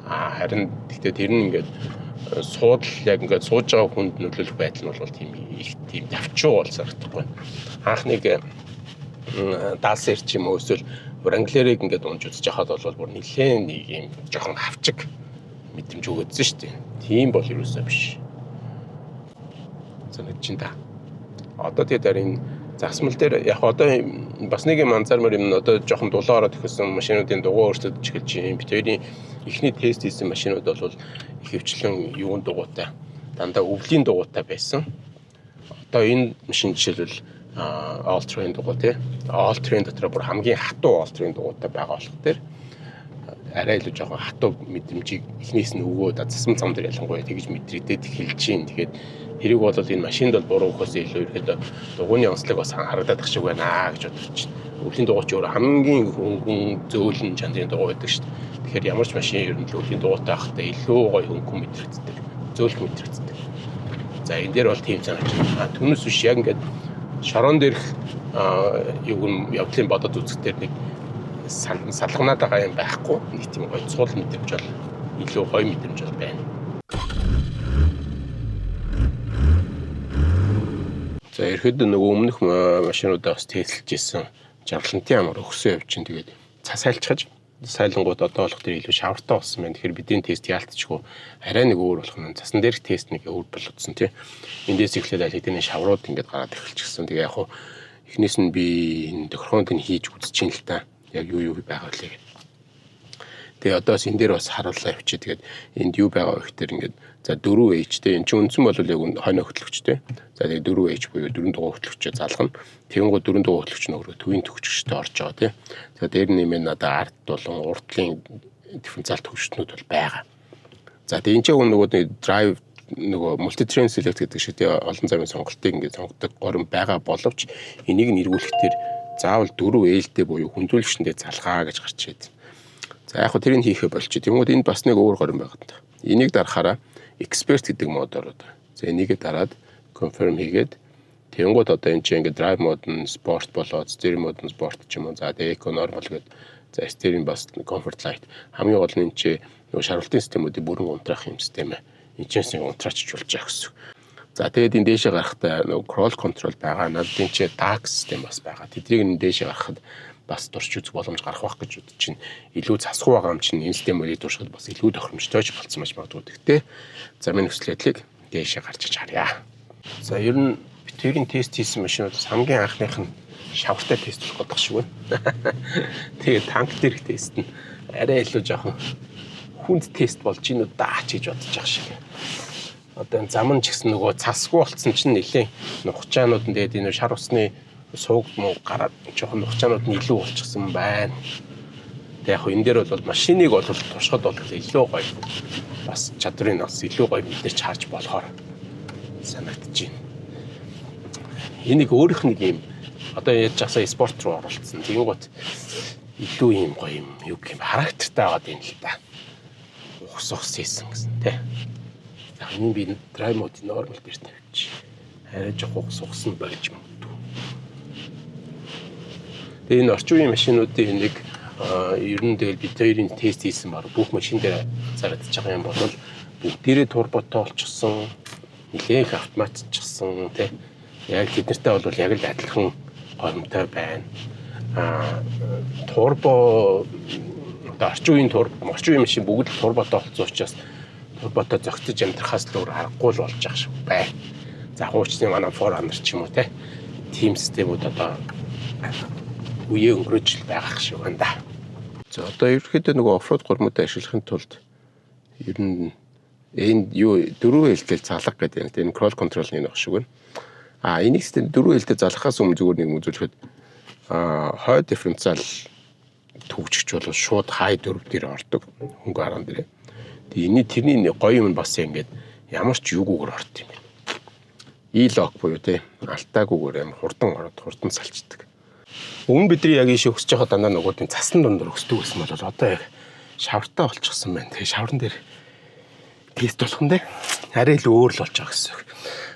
А харин гэхдээ тэр нь ингээд суудал яг ингээд сууж байгаа хүнд нөлөөлөх байдал нь бол тийм их тийм давчуу бол санагдахгүй. Анх нэг Даалсер ч юм уу эсвэл Wrangler-ыг ингээд унж үзэж хахад бол бүр нэлээд нэг юм жоохон хавчиг мэдрэмж өгөөдсөн шүү дээ. Тийм бол юусоо биш. Санагдаж байна да. Одоо тэгээд энэ засмал дээр яг одоо бас нэг юм анзаармаар юм нь одоо жоохон дулаан ороод эхэлсэн, машинуудын дугуй өөрчлөгдөж эхэлж байна. Бид хоёрын эхний тест хийсэн машинууд бол ихэвчлэн юун дугуйтай, дандаа өвлийн дугуйтай байсан. Одоо энэ машин жишээлбэл all terrain дугуй, тий. All terrain дотор бүр хамгийн хатуу all terrain дугуйтай байгаа болох тэр арай илүү жоохон хатуу мэдрэмжийг эхнээс нь өгөөд засам зам дээр ялангуяа тэгж мэдрэгдээд эхэлж чинь. Тэгээд тэрийг бол энэ машинд бол буруу өгөхөөс илүү ерөөдөө дугуйны онцлог бас харагдаад ах шиг байна гэж бодож байна. Өвлийн дугуй ч өөр хамгийн хөнгөн зөөлөн чанарын дугуй байдаг шүү дээ. Тэгэхээр ямар ч машин ер нь л өвлийн дугуйтай байхдаа илүү гоё хөнгөн мэдрэгддэг. Зөөлхөн мэдрэгддэг. За, энэ дээр бол тийм санагч. А түүнээс биш яг ингээд шорон дээрх юг нь явдлын бодод үзэхдээ нэг салганаад байгаа юм байхгүй. Нэг тийм гоё цуул мэдрэмж бол илүү гоё мэдрэмж бол байна. За, ерхэд нөгөө өмнөх машинуудаа бас тестэлж исэн жаргалантын амар өгсөн явж чинь тэгээд цас айлчхаж сайлангууд одоо болох тэр илүү шавартай болсон байна. Тэгэхээр бидний тест яалтчгүй арай нэг өөр болох нь цасан дээрх тест нэг өөр болцсон, тий. Эндээс эхлээд аль хэдийн шаврууд ингээд гараад эхэлчихсэн. Тэгээ яг хуу эхнээс нь би энэ тохиргоонд нь хийж үзэж чинь л та. Яг юу юу байгаа вэ гэдэг. Тэгээ одоо бас энэ дээр бас харууллаа явчих. Тэгээд энд юу байгаа вэ гэхээр ингээд за 4H те, энэ чинь үндсэн бол яг хойно хөтлөгчтэй. За, тэгээ 4H буюу дөрвөн дугуй хөтлөгчөө залгана. Тэгэнгүүт дөрвөн дугуй хөтлөгч нь өөрөө төвийн төгчгчтэй орж байгаа, тий. За, дээр нэмээ надаа ард болон урдлын дифференциал төгчтнүүд бол байгаа. За, тэгээ энэ чинь нөгөө нэг drive нөгөө multi terrain select гэдэг шиг, тий, олон замын сонголтыг ингээд сонгодог горим байгаа боловч энийг нэрвүүлэхдээ заавал 4L-тэй буюу хүндрүүлэгчэндээ залгаа гэж гарч ирээд. За, яг хөө тэрийг хийхэ болчих. Тэнгүүд энд бас нэг өөр горим байгаа даа. Энийг дарахаараа expert гэдэг mode ороод. За, энийгээ дараад confirm хийгээд тэнгууд одоо энэ чинь ингээд drive mode нь sport болоод steering mode нь sport ч юм уу. За, тэгээ eco, normal гэдэг. За, steering бас comfort, light. Хамгийн гол нь энэ чинь нөгөө шарвалтын системүүдийг бүрэн унтраах юм систем ээ. Энэ чинь нэг унтраачж болж байгаа гэсэн. За, тэгээд энэ дээшээ гарахдаа нөгөө crawl control байгаа. Надад энэ чинь DAC систем бас байгаа. Тэднийг нь дээшээ гаргахад бас турш үзэх боломж гарах байх гэж бодож чинь илүү засах байгаа юм чинь энэ системүүдийг туршихад бас илүү тохиромжтой ч болцсон байж магадгүй. Гэхдээ замын нөхцөл байдлыг дээшээ гарч иж харъя. За, ер нь бид хоёрын тест хийсэн машинуудаас хамгийн анхных нь шавартай тест болох гэдэг шиг байна. Тэгээд танк дээрх тест нь арай илүү жоохон хүнд тест болж гинүү даач гэж бодож байгаа шиг. Одоо энэ зам нь ч гэсэн нөгөө цасгүй болцсон чинь нэлээд нухчаанууд нь тэгээд энэ шар усны сууг муу гараад жоохон нухчаанууд нь илүү болчихсон байна. Тэг яг энэ дээр бол машиныг бол туршихад бол илүү гоё. Бас чадрын бас илүү гоё мэдэрч харж болохоор санагдаж байна. Энийг өөрийнх нэг юм одоо яаж часаа спорт руу оролцсон. Тэгэнгүүт илүү юм гоё юм юу гэх юм характертай байгаад юм л та. Ухсан Off season гэсэн тий. За, энэ би drive mode normal дээр тавьчих. Арай жоох угс нь болж магадгүй. Тэгээ энэ орчин үеийн машинуудын нэг ер нь тэгэл бид хоёрын тест хийсэн баг бүх машин дээр зарагдаж байгаа юм бол бүгдээрээ турботой болчихсон, нэлээх автоматчихсан тий. Яг тэднэртэй бол яг л адилхан горимтой байна. Турбо одоо орчин үеийн турбо, орчин үеийн машин бүгд л турботой болсон учраас турботой зохицож амьдрахаас л өөр аргагүй л болж байгаа шиг байна. За, хуучны манай 4Runner ч юм уу те. Тим системүүд одоо үеэ өнгөрөөж л байгаа шиг байна да. За, одоо ерөнхийдөө нөгөө off-road горимуудаа ашиглахын тулд ер нь энэ юу дөрвөн хэлтэл залга гэдэг юм. Энэ crawl control нэг нэг шиг байна. Энийг систем дөрвөн хэлтэй залгахаас өмнө зүгээр нэг юм үзүүлэхэд хойд дифференциал түгжигч бол шууд хай дөрөв дээр ордог хөнгө арган дээр. Тэгээ энэний тэрний гоё юм бас ингээд ямар ч юугүйгээр орд юм байна. E-lock буюу те алтаагүйгээр амар хурдан ороод хурдан салчдаг. Өмнө бидний яг ийшээ өсөж байгаа дандаа нөгөө тийм цасан дундор өсдөг байсан бол одоо яг шавартай болчихсон байна. Тэгээ шавран дээр тест болох нь те арай л өөр л болж байгаа гэсэн үг.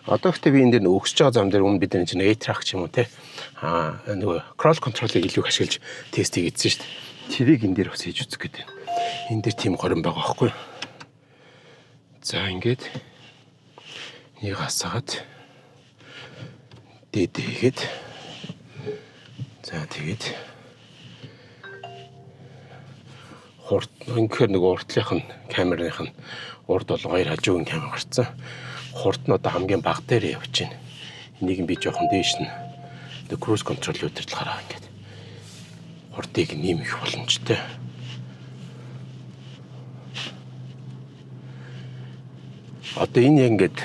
Одоо гэхдээ би энэ дээр өсөж байгаа зам дээр өмнө бид нар чинь A-track ч юм уу те нөгөө crawl control-ыг илүү их ашиглаж тест хийгээдсэн шүү дээ. Тэрийг энэ дээр бас хийж үзэх гэдэг. Энэ дээр тийм горим байгаа байхгүй юу? За, ингээд нэг асаагаад дээд хийгээд, за, тэгээд хурд ингэхээр нөгөө уртлынх нь камерных нь урд бол хоёр хажуугийн камер гарцсан. Хурд нь одоо хамгийн бага дээр явж байна. Энийг нь би жоохон дээш нь the cruise control удирдлагаараа ингээд хурдыг нэмэх боломжтой. Одоо энэ яг ингээд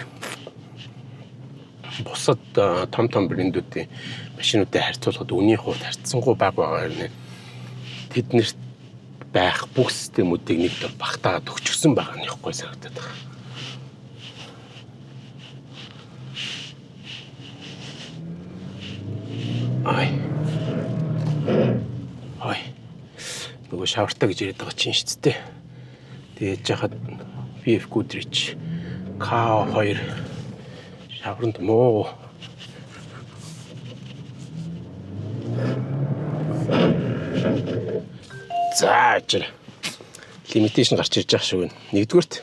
бусад том том брэндүүдийн машинуудтай харьцуулахад үнийн хувьд харьцангуй бага байгаа юм. Тэднэрт байх бүх системүүдийг нэг дор багтаагаад өгчихсөн байгаа нь явахгүй санагдаад байгаа. Ай. Ай. Нөгөө шавартай гэж яриад байгаа чинь шүү дээ. Тэгээд яхад BF Goodrich K2 шавранд муу. За, ажил. Limitation гарч ирж байгаа шиг байна. Нэгдүгээрт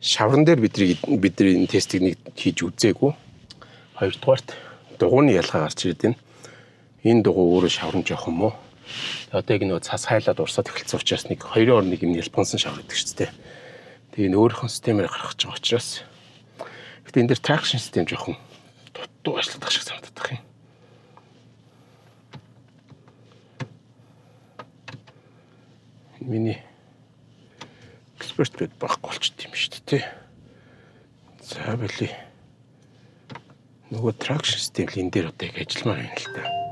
шавран дээр бидний энэ тестийг нэг хийж үзээгүй. Хоёрдугаарт дугууны ялгаа гарч ирээд байна. Энэ дугуй өөрөө шавран жоохон муу. Одоо яг нөгөө цас хайлаад урсаад эхэлсэн учраас нэг хоёрын орныг юм ялбансан шавар гэдэг шүү дээ. Тэгээ энэ өөрийнхөө системээр гаргаж байгаа учраас. Гэтэ энэ дээр traction систем жоохон дутуу ажилладаг шиг санагдах юм. Миний эксперт байд байхгүй болчт юм шүү дээ, тий. За, били. Нөгөө traction систем л энэ дээр одоо яг ажилламаар байна л та.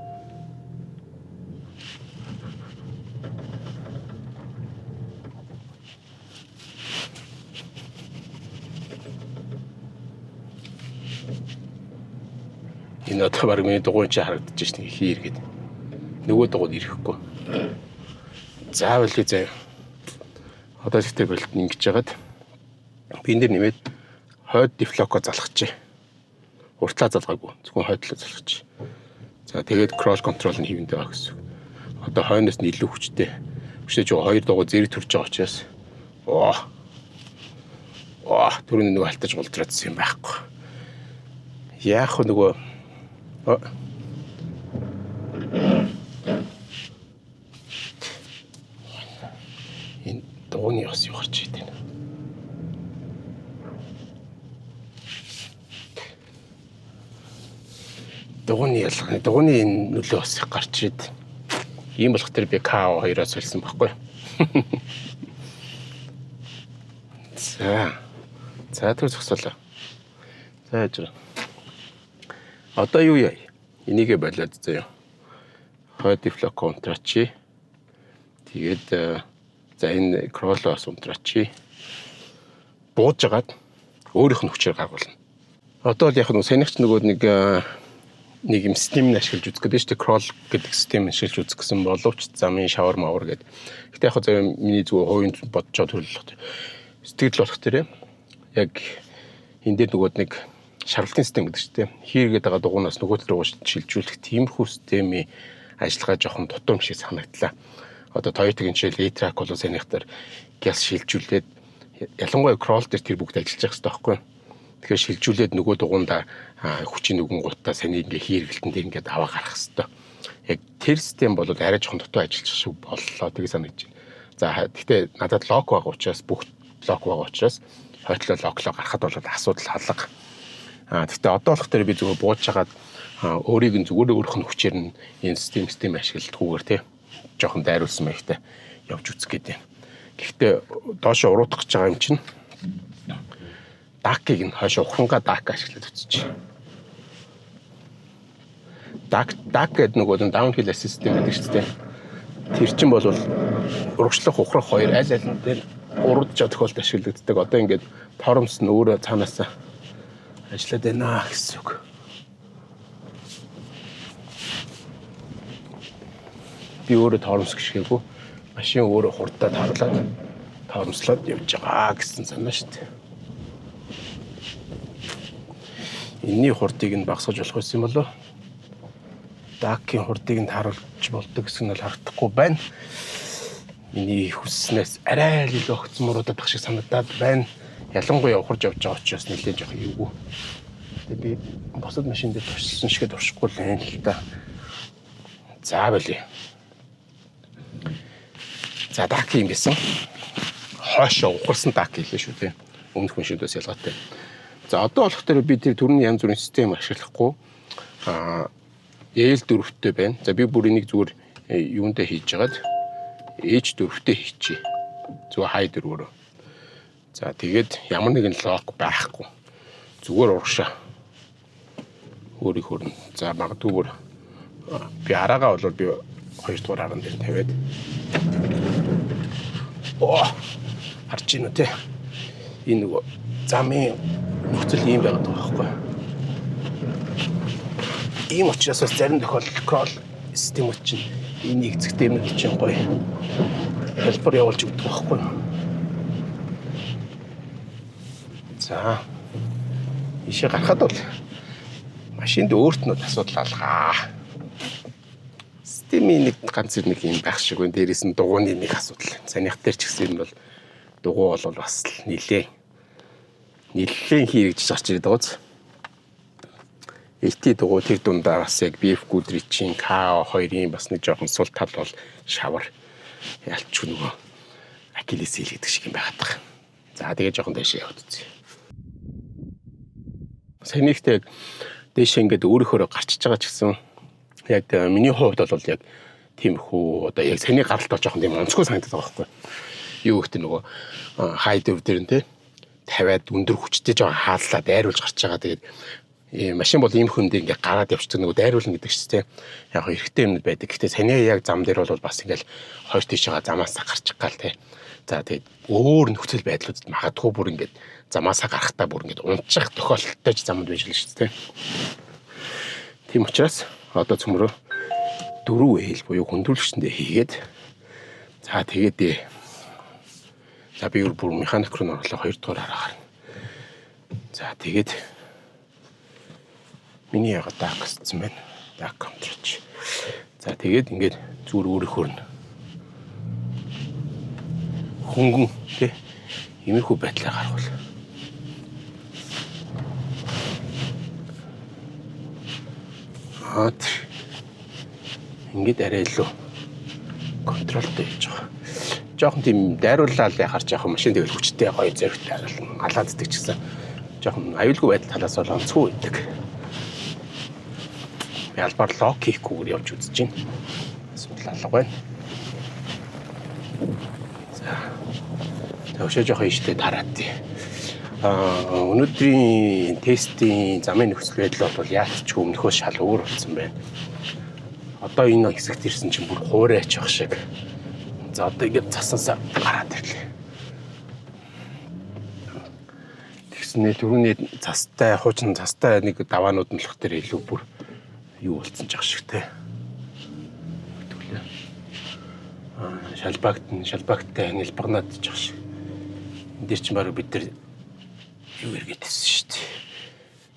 Энэ одоо баг миний дугуйн чи харагдаж шин нэг хийр гээд. Нөгөө дугуйд ирэхгүй. Заавал заяа. Одоо ихтэй болт ингэж жагаад би энэ дэр нэмээд хойд diff lock оо залгachээ. Уртлаа залгаагүй. Зөвхөн хойдлоо залгachээ. За, тэгээд crawl control нь хэвэндээ байгаа гэсэн. Одоо хойноос нь илүү хүчтэй. Хүчтэй ч хоёр дугуй зэрэг төрж байгаа учраас оо. Оо, түрүүний нөгөө алтаж гулдраадсан юм байхгүй. Яах вэ нөгөө энэ дугуйны бас юу гарч идэв. Дугуйны ялганы дугуйны энэ нөлөө бас их гарч ирээд. Ийм болох тэр би K2-оос сольсон байхгүй. За. За, түр зогсоолоо. За, яаж вэ? Одоо юу яа? Энийгээ болоод заяа. Хойд diff lock унтраачи. Тэгээд за, энэ crawl бас унтраачи. Бууж агаад өөрийнх нь хүчээр гаргуулна. Одоо л яг нь санийхч нөгөө нэг Нэг юм систем нь ашиглаж үзэх гэдэг шүү дээ. Crawl гэдэг систем ашиглаж үзэх гэсэн боловч замын шавар мавар гэдэг. Гэтэ яг заяа миний зүгээр хувийн бодож байгаа төрөл болох. Сэтгэл болох тэр яг энэ дээр нөгөө нэг шарвалтын систем гэдэг шүү дээ. Хийргээд байгаа дугуйнаас нөгөө тал руу шилжүүлэх тиймэрхүү системийн ажиллагаа жоохон дутуу юм шиг санагдлаа. Одоо Toyota-гийн жишээл E-Track бол саяных дээр гяс шилжүүлээд, ялангуяа crawl дээр тэр бүгд ажиллаж явах хэрэгтэй байхгүй юу? Тэгэхээр шилжүүлээд нөгөө дугуйндаа хүчийн нүгэн гутаа саний ингээ хийргэлтэн дээр ингээд аваа гарах хэрэгтэй. Яг тэр систем бол арай жоохон дутуу ажиллаж шиг боллоо, тэгээ санагдаж байна. За, гэхдээ надад lock байгаа учраас, бүх lock байгаа учраас хойтлоо lock лоо гарахад бол асуудал алга. Гэхдээ одоо болох дээр би зүгээр бууж хагаад өөрийг нь зүгээр өөрөх нь хүчээр нь энэ систем ашигладаггүйгээр тий жоохон дайруулсан маягтай явж үзэх гээд байна. Гэхдээ доошо уруутгах гэж байгаа юм чинь DAC ийг нь хойшоо ухрангаа DAC ашиглаад үзчих. DAC гэдэг нөгөө downhill assist system гэдэг шүү дээ. Тэр чинь бол урагшлах, ухрах хоёр аль аль нь дээр уруудж байгаа тохиолдолд ашиглагддаг. Одоо ингээд тормоз нь өөрөө цаанаасаа ажиллаад байна гэсэн үг. Би өөрөө тормоз гიშгээгүй. Машин өөрөө хурдтай тарлаад, тормослоод явж байгаа гэсэн санаа шүү дээ. Энийний хурдыг нь багасгаж болох байсан юм болоо. DAC ийн хурдыг нь тааруулж болдог гэсэн нь бол харагдахгүй байна. Миний хүсснээс арай л илүү огцон муруудаад байх шиг санагдаад байна. Ялангуяа ухарж явж байгаа учраас нэлээд жоох эвгүй. Тэгээ би бусад машин дээр туршсан шиг туршихгүй л юм л та. За, болио. За, DAC юм гэсэн. Хойшоо ухарсан DAC хэлээ шүү дээ. Өмнөх машинуудаас ялгаатай. За, одоо болох дээр би тэр түрүүний янз бүрийн систем ашиглахгүй L дөрөвтэй байна. За, би бүр энийг зүгээр юундаа хийж хагаад H дөрөвтэй хийчихье. Зүгээр хай дөрвөөрөө. За, тэгээд ямар нэгэн lock байхгүй. Зүгээр урагшаа. Өөрийнхөө нь. За, магадгүй бүр би араагаа бол би хоёр дугаар аран дээр тавиад. Оо, харж байна уу те? Энэ нөгөө замын нөхцөл ийм байгаад байгаа байхгүй. Ийм учраас бас зарим тохиолдолд crawl системүүд чинь энэ нэгцэгтэй юм чинь гоё хэлбэр явуулж өгдөг байхгүй. За, ийшээ гарахад бол машинд өөрт нь асуудал алгаа. Системийн нэг ганц нэг юм байх шиг байна. Дээрээс нь дугуйны нэг асуудал. Санийх дээр ч гэсэн юм бол дугуй бол бас л нилээ. Нилээн хийгдэж гарч ирээд байгаа биз. AT дугуй тэр дундаа бас яг BF Goodrich-ийн K2-ын бас нэг жоохон сул тал бол шавар ялч нөгөө Achilles heel гэдэг шиг юм байгаад байгаа. За, тэгээ жоохон дээшээ яваад үзье. Саяныхтай яг дээшээ ингээд өөрөөхөөрөө гарчиж байгаа ч гэсэн яг миний хувьд бол яг тиймэрхүү одоо яг саяны гаралт бол жоохон тийм онцгой санагдаад байгаа байхгүй. Юу гэхтээ нөгөө хай дөв дээр нь те тавиад өндөр хүчтэй жоохон хааллаа дайруулж гарч байгаа. Тэгээд машин бол ийм хүндээ ингээ гараад явчихдаг, нөгөө дайруулна гэдэг чинь те. Яг эргэтэй юмнууд байдаг. Гэхдээ саяны яг зам дээр бол бас ингээл хоёр тийшээ замаасаа гарчих гал те. За, тэгээд өөр нөхцөл байдлуудад магадгүй бүр ингээд замаасаа гарахтаа бүр ингээд унчих тохиолдолтой ч замд байж л шүү дээ. Тийм учраас одоо цөмрөө 4 L буюу хүндрүүлэгчэндээ хийгээд, за, тэгээд за би бүр механик руу орлоо, хоёр дахь араагаар. За, тэгээд миний яга DAC гэсэн байна. DAC контролч. За, тэгээд ингээд зүгээр өөрийнхөө нь хөнгөн тий иймэрхүү байдлаар гаргавал. Аа, ингээд арай илүү control той хийж байгаа. Жохон тийм дайрууллаа яхаар жоохон машин тэгэл хүчтэй гоё зөрөгтэй алааддаг ч гэсэн жоохон аюулгүй байдал талаас бол онцгой байдаг. Би албаар lock хийхгүйгээр явж үзэж байна. Асуудал алга байна. За. Төвшөө жоохон ийштэй тараад тий. Өнөөдрийн тестийн замын нөхцөл байдал бол яалт ч өмнөхөөс шал өөр болсон байна. Одоо энэ хэсэгт ирсэн чинь бүр хуурайч байх шиг. За, одоо ингэж засансаа гараад ирлээ. Тэгснээ түрүүний цастай, хуучин цастай нэг даваанууд нь болох дээр илүү бүр Юу болцсон ч ах шиг те. Түлээ. Шалбаагт нь шалбаагтай нэлбагнаад ч ах шиг. Энд дээр чинь баг бид нар юу эргээд ирсэн шүү дээ.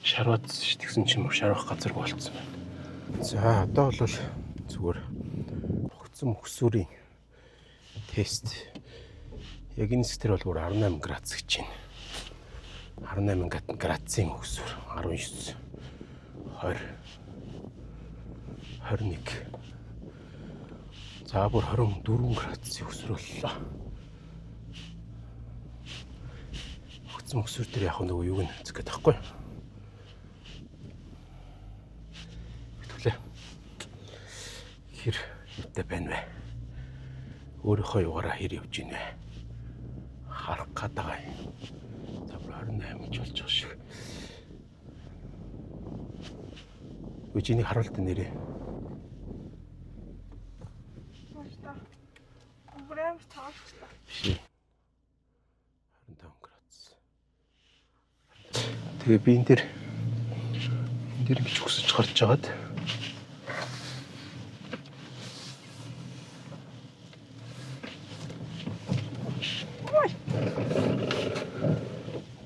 Шарваадсан шүү. Тэгсэн чинь шарвах газаргүй болцсон байна. За, одоо бол зүгээр огцом өксүүрийн тест. Яг энэ хэсэг дээр бол бүр 18 градус гэж байна. 18 градусын өксүүр, 19, 20, 21. За, бүр 24 градусын өксүүр боллоо. Огцом өксүүр дээр яг нөгөө юуг нь үзэх гээд байхгүй. Хэвтүүлээ. Хэр юутай байна вэ? Өөрийнхөө югаараа хэр явж гин вэ? Харах гээд байгаа юм. За, бүр 28 гэж болж байгаа шиг. Үгүй, энийг харуулт нэрээ. Маш. Бүр амар цаагчлаа. Биш. 25 градус. Тэгээ би энэ дээр ингэж өксөж гарч жагаад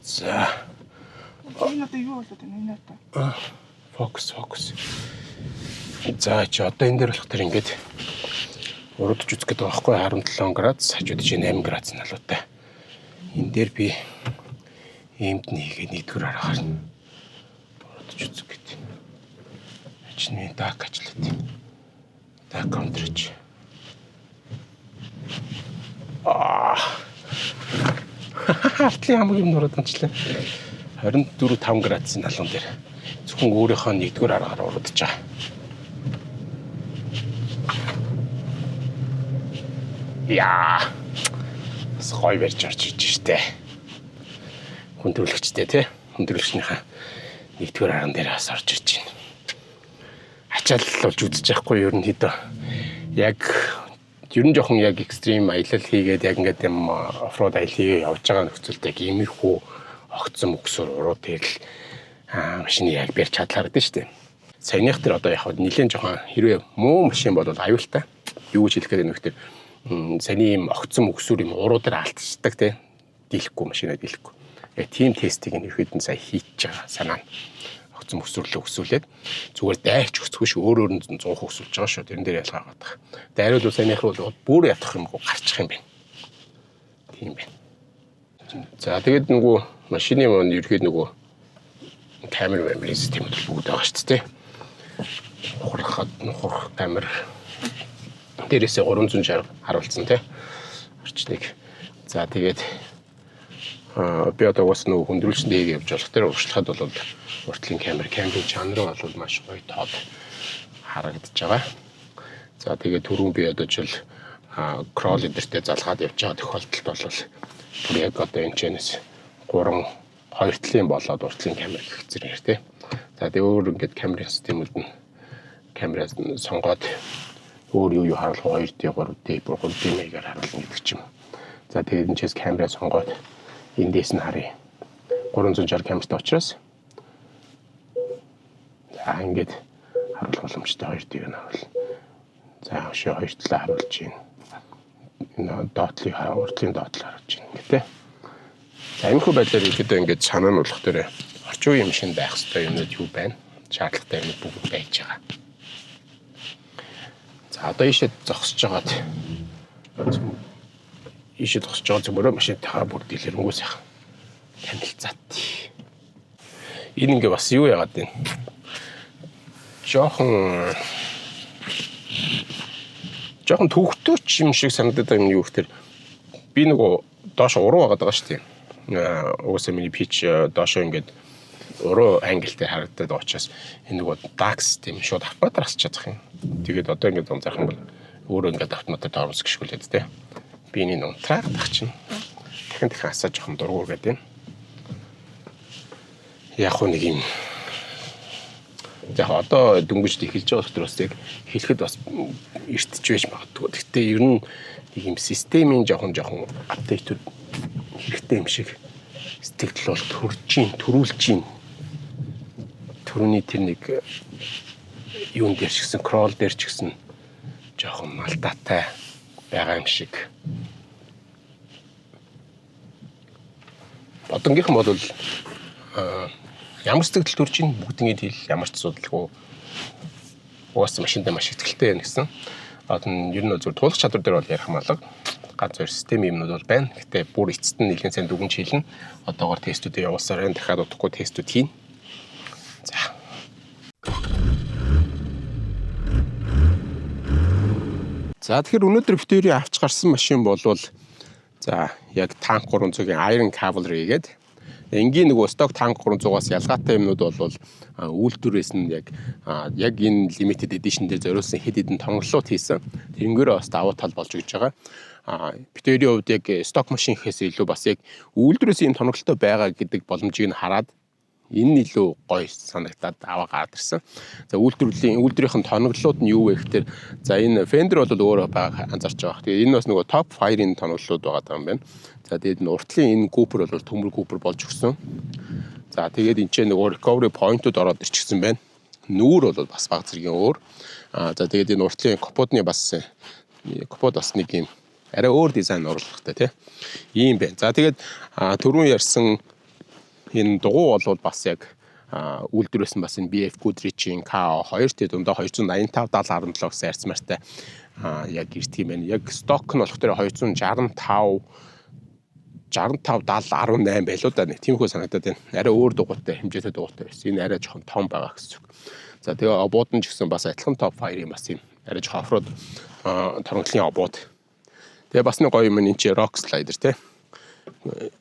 за. Энэ одоо юу болоод байна энэ одоо? Фокус, фокус. За, чи одоо энэ дээр болох тэр ингээд уруудж үзэх гэдэг байгаа байхгүй, 17 градус, хажууд чи 8 градус налуутай. Энэ дээр би иймд нь хийгээд нэгдүгээр аргаар нь уруудж үзэх гэдэг. Чинь миний DAC ажиллаад. DAC контрч. Аа. Артлын хамаг юм нураад ончлаа. 24 5 градусын налуун дээр зөвхөн өөрийнхөө нэгдүгээр аргаар уруудж байгаа. Яа. Бас гоё барьж орж иж штэ. Хүндрүүлэгчтэй тий. Хүндрүүлэгчнийхээ нэгдүгээр арган дээр бас орж ирж байна. Ачаал болж үзэж яахгүй ер нь хэд яг ер нь жоохон яг extreme аялал хийгээд, яг ингээд юм off-road аялал хийгээ явж байгаа нөхцөлд яг иймэрхүү огцом өксөр уруу тэрл машины яг барьж чадлаар гэдэг шүү дээ. Саяных тэр одоо яг нэлээд жоохон хэрвээ муу машин бол аюултай. Юу гэж хэлэх гээд байна вэ гэхээр саяны ийм огцом өксөр юм уруу дээр алдчихдаг те. Дийлэхгүй, машинаа дийлэхгүй. Яг тийм тестийг нь ерхэд нь сая хийж байгаа санаа нь. Огцом өксөрлөө өксүүлээд зүгээр дайрч өксөхгүй шүү. Өөр өөр нь 100% өксүүлж байгаа шүү. Тэрэн дээр ялгаа байгаа. Дайруул саяных бол бүр ятгах юм гарчих юм байна. Тийм байна. За, тэгээд нөгөө машины маань ерхэд нөгөө камер камерын системүүд бүгд байгаа шүү дээ. Ухрахад нухрах камер дээрээсээ 360 харуулсан тий. Орчныг. За, тэгээд би одоо уус нөгөө хүндрүүлсэн дээг явж болох тэр урагшлахад бол уртлын камер, камерын чанар бол маш гоё тод харагдаж байгаа. За, тэгээд түрүүн би одоо жил crawl эдэртэй залгаад явж байгаа тохиолдолд бол бүр яг одоо энэ чэнэс 3 хоёр талын болоод уртлын камер гэх зэрэг тий. За, тэгээ өөр ингээд камерын системүүд нь камераас нь сонгоод өөр юу юу харуулах, 2D, 3D, 3D маягаар харуулна гэдэг ч юм. За, тэгээд энэ чээс камераа сонгоод эндээс нь харъя. 360 камертай учраас за ингээд харуулах боломжтой, 2D-г нь харуул. За, өшөө хоёр талаа харуулж байна. Энэ доотлыг, уртлын доотлыг харуулж байна гэх тээ. За, иймэрхүү байдлаар ерөөдөө ингээд санаа нь болох дээр орчин үеийн машин байх ёстой юмнууд юу байна? Шаардлагатай юмнууд бүгд байж байгаа. За, одоо ийшээ зогсож байгаад, ийшээ зогсож байгаа зөмөрөө машинтайгаа бүр дэлгэрэнгүй сайхан танилцаат. Энэ ингээ бас юу яагаад вэ? Жоохон төвхтөөч юм шиг санагдаад байгаа юм юу гэхээр би нөгөө доош уруу байгаад байгаа шүү дээ. Угаасаа миний pitch доошоо ингээд уруу ангилтай харагдаад байгаа учраас энэ нөгөө DAC систем шууд автоматар асч чадах юм. Тэгээд одоо ингээд анзаарах юм бол өөрөө ингээд автоматар тормоз гიშгүүлээд те. Би энийг унтраад тах чинь. Дахин дахин асаа жоохон дургу гэдэг юм. Яг хуу нэг юм яг одоо дөнгөж эхэлж байгаа учраас яг хэлэхэд бас эртж байж магадгүй. Гэхдээ ер нь нэг юм системийн жоохон жоохон update үүд хэрэгтэй юм шиг сэтгэл бол төрж гин, төрүүлж гин. Төрөний тэр нэг Юун дээр ч гэсэн, crawl дээр ч гэсэн жоохон алдаатай байгаа юм шиг. Бодонгийнхан бол ямар сэтгэл төрж ин бүгднийг хэл, ямар ч асуудалгүй, угаасаа машиндаа маш итгэлтэй байна гэсэн. Одоо нь ер нь бол зүгээр туулах чадвар дээр бол ярих малга ганц хоёр систем юмнууд бол байна. Гэтэ бүр эцэст нь нэлийн сайн дүгнж хэлнэ. Одоогор тестүүдээ явуулсаар байна. Дахиад удахгүй тестүүд хийнэ. За. За, тэгэхээр өнөөдөр бид хоёрын авч гарсан машин болвол, за, яг Tank 300-ийн Iron Cavalry гэдэг энгийн нөгөө stock Tank 300-аас ялгаатай юмнууд бол үйлдвэрээс нь яг энэ limited edition дээр зориулсан хэд хэдэн тоноглолууд хийсэн. Тэрнгээрээ бас давуу тал болж өгч байгаа. Бид хоёрын хувьд яг stock машин гэхээс илүү бас яг үйлдвэрээс ийм тоноглолтой байгаа гэдэг боломжийг нь хараад энэ нь илүү гоё санагдаад аваа гараад ирсэн. За, үйлдвэрийн тоноглолууд нь юу вэ гэхээр, за, энэ fender бол өөрөө байгаа анзаарч байгаа. Тэгээ энэ бас нөгөө top fire-ын тоноглолууд байгаа юм байна. За, тэгээд энэ уртлын энэ гүүпер бол төмөр гүүпер болж өгсөн. За, тэгээд энэ ч нөгөө recovery point-ууд ороод ирчихсэн байна. Нүүр бол бас баг зэргийн өөр. За, тэгээд энэ уртлын капотны бас капот бас нэг юм арай өөр дизайн оруулахтай, тий. Ийм байна. За, тэгээд түрүүн ярьсан энэ дугуй бол бас яг үйлдвэрээс нь бас энэ BF Goodrich-ийн KO2, тэгээд дундаа 285 70 17 гэсэн арцмаартай яг ирдэг юм байна. Яг stock нь болох дээр 265 65 70 18 байлуу да, нэг тиймхүү санагдаад байна. Арай өөр дугуйтай, хэмжээтэй дугуйтай байсан. Энэ арай жоохон том байгаа гэсэн үг. За, тэгээ обууд нь ч гэсэн бас адилхан top fire-ийн бас юм арай жоохон off-road торгонлын обууд. Тэгээ бас нэг гоё юм, энэ чи rock slider, те.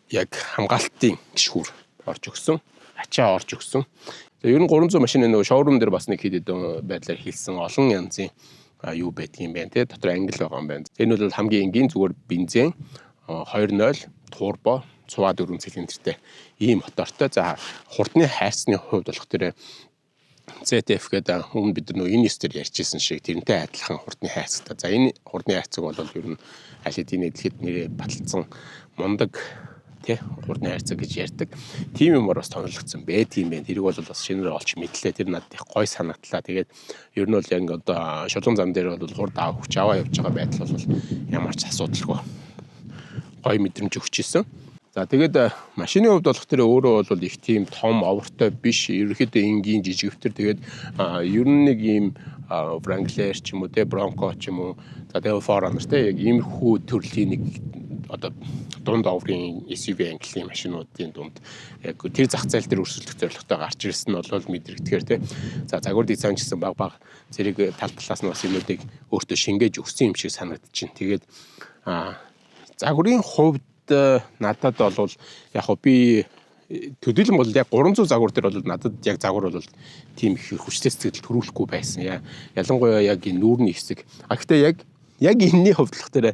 Яг хамгаалтын гишгүүр орж өгсөн. Ачаа орж өгсөн. Тэгээ ер нь 300 машины нөгөө showroom дээр бас нэг хэд хэдэн байдлаар хийлсэн олон янзын юу байдгийн юм байна, те. Дотор англи байгаа юм байна. Энэ бол хамгийн энгийн зүгээр бензин 2.0 турбо цуваа 4 цилиндртэй ийм мотортой. За, хурдны хайрцны хувьд болох тэр ZF гэдэг өмнө бид нар нөгөө N9 дээр ярьжсэн шиг тэрнтэй адилхан хурдны хайрцагтай. За, энэ хурдны хайрцаг бол ер нь аль хэдийн дэлхийд нэрээ баталсан мундаг, тий, хурдны хайрцаг гэж ярьдаг. Тийм юмар бас тоноглогдсон байдгийм байх. Тэрийг бол бас шинээр олж мэдлээ. Тэр надад их гой санагдлаа. Тэгээд ер нь бол яг одоо шулуун зам дээр бол хурд авах хүч аваа явж байгаа байдал бол ямар ч асуудалгүй гой мэдрэмж өгч исэн. За, тэгээд машины хувьд болох тэр өөрөө бол их тийм том овртой биш. Ерөнхийдөө энгийн жижигвтер. Тэгээд ер нь нэг ийм Wrangler ч юм уу, те, Bronco ч юм уу. За, тэгээд 4Runner, те, яг иймэрхүү төрлийн нэг одоо дунд оврын SUV ангиллын машинуудын дунд яг тэр зах зээл дээр өрсөлдөх зорилготой гарч ирсэн нь бол мэдрэгдэхээр, те. За, загвар дизайн ч гэсэн баг баг зэрэг тал талаас нь бас юмнуудыг өөртөө шингээж өгсөн юм шиг санагдчихэв. Тэгээд загварын хувьд надад бол яг хөө би төдийлөн бол яг 300 загвар дээр бол надад яг загвар бол тийм их хүчтэй сэтгэл төрүүлэхгүй байсан. Ялангуяа яг энэ нүүрний хэсэг. А гэхдээ яг энэний хувьд болох дээр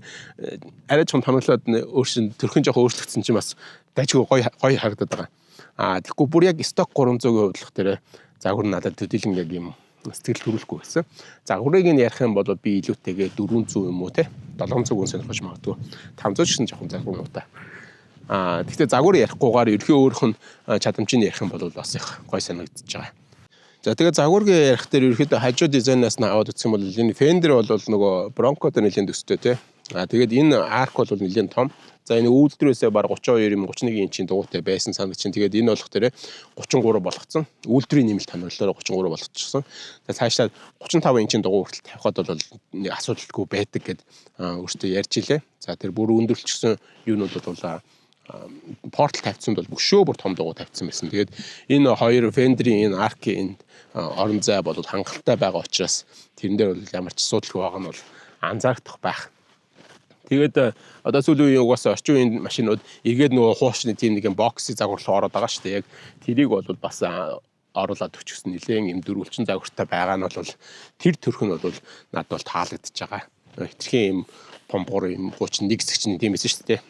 арай жоохон тоноглоод өөршин төрхөн жоохон өөрчлөгдсөн чинь бас дайчгүй гоё гоё харагдаад байгаа. А тэгэхгүй бүр яг stock 300-ийн хувьд болох дээр загвар надад төдийлөн яг юм сэтгэл төрүүлэхгүй байсан. Загварыг нь ярих юм бол би илүүтэйгээ 400 юм уу, те, 700 хүн сонирхож магадгүй. 500 ч гэсэн жоохон загвар муутай. А тэгтээ загвар ярихгүйгээр ерхий өөрөх нь чадамжийг ярих юм бол бас их гой санагдчихж байгаа. За, тэгээ загваргийн ярих дээр ерөөхдөө хажуу дизайнаас нь аваад үзэх юм бол энэ fender бол нөгөө Bronco дээр нэлийн төстэй, тий. А тэгээд энэ arc бол нэлийн том. За, энэ үйлдвэрээсээ баг 32 юм 31 инчийн дугуйтай байсан санагд чинь. Тэгээд энэ болох дээр 33 болгоцсон. Үйлдвэрийн нэмэлт тоноглолоор 33 болгочихсон. Тэгээд цаашдаа 35 инчийн дугуй хүртэл тавихад бол нэг асуудалгүй байдаг гэд өөртөө ярьж илээ. За, тэр бүр өндөрлөчсөн юунууд бол портал тавьсан бол өшөө бүр том дугуй тавьсан байсан. Тэгээд энэ хоёр fender-ийн, энэ arc-ийн энэ орон зай бол хангалттай байгаа учраас тэрэн дээр бол ямар ч асуудалгүй байгаа нь бол анзаарах байх. Тэгээд одоо сүүлийн үеийн угаасаа орчин үеийн машинууд эргээд нөгөө хуучны тийм нэг юм boxy загвар руу ороод байгаа шүү дээ. Яг тэрийг бол бас оруулаад өчгсөн нэлээд юм дөрвөлжин загвартай байгаа нь бол тэр төрх нь бол надад бол таалагдчихж байгаа. Хитрхийн юм помпор юм хуучин нэг хэсэг чинь тийм байсан шүү дээ.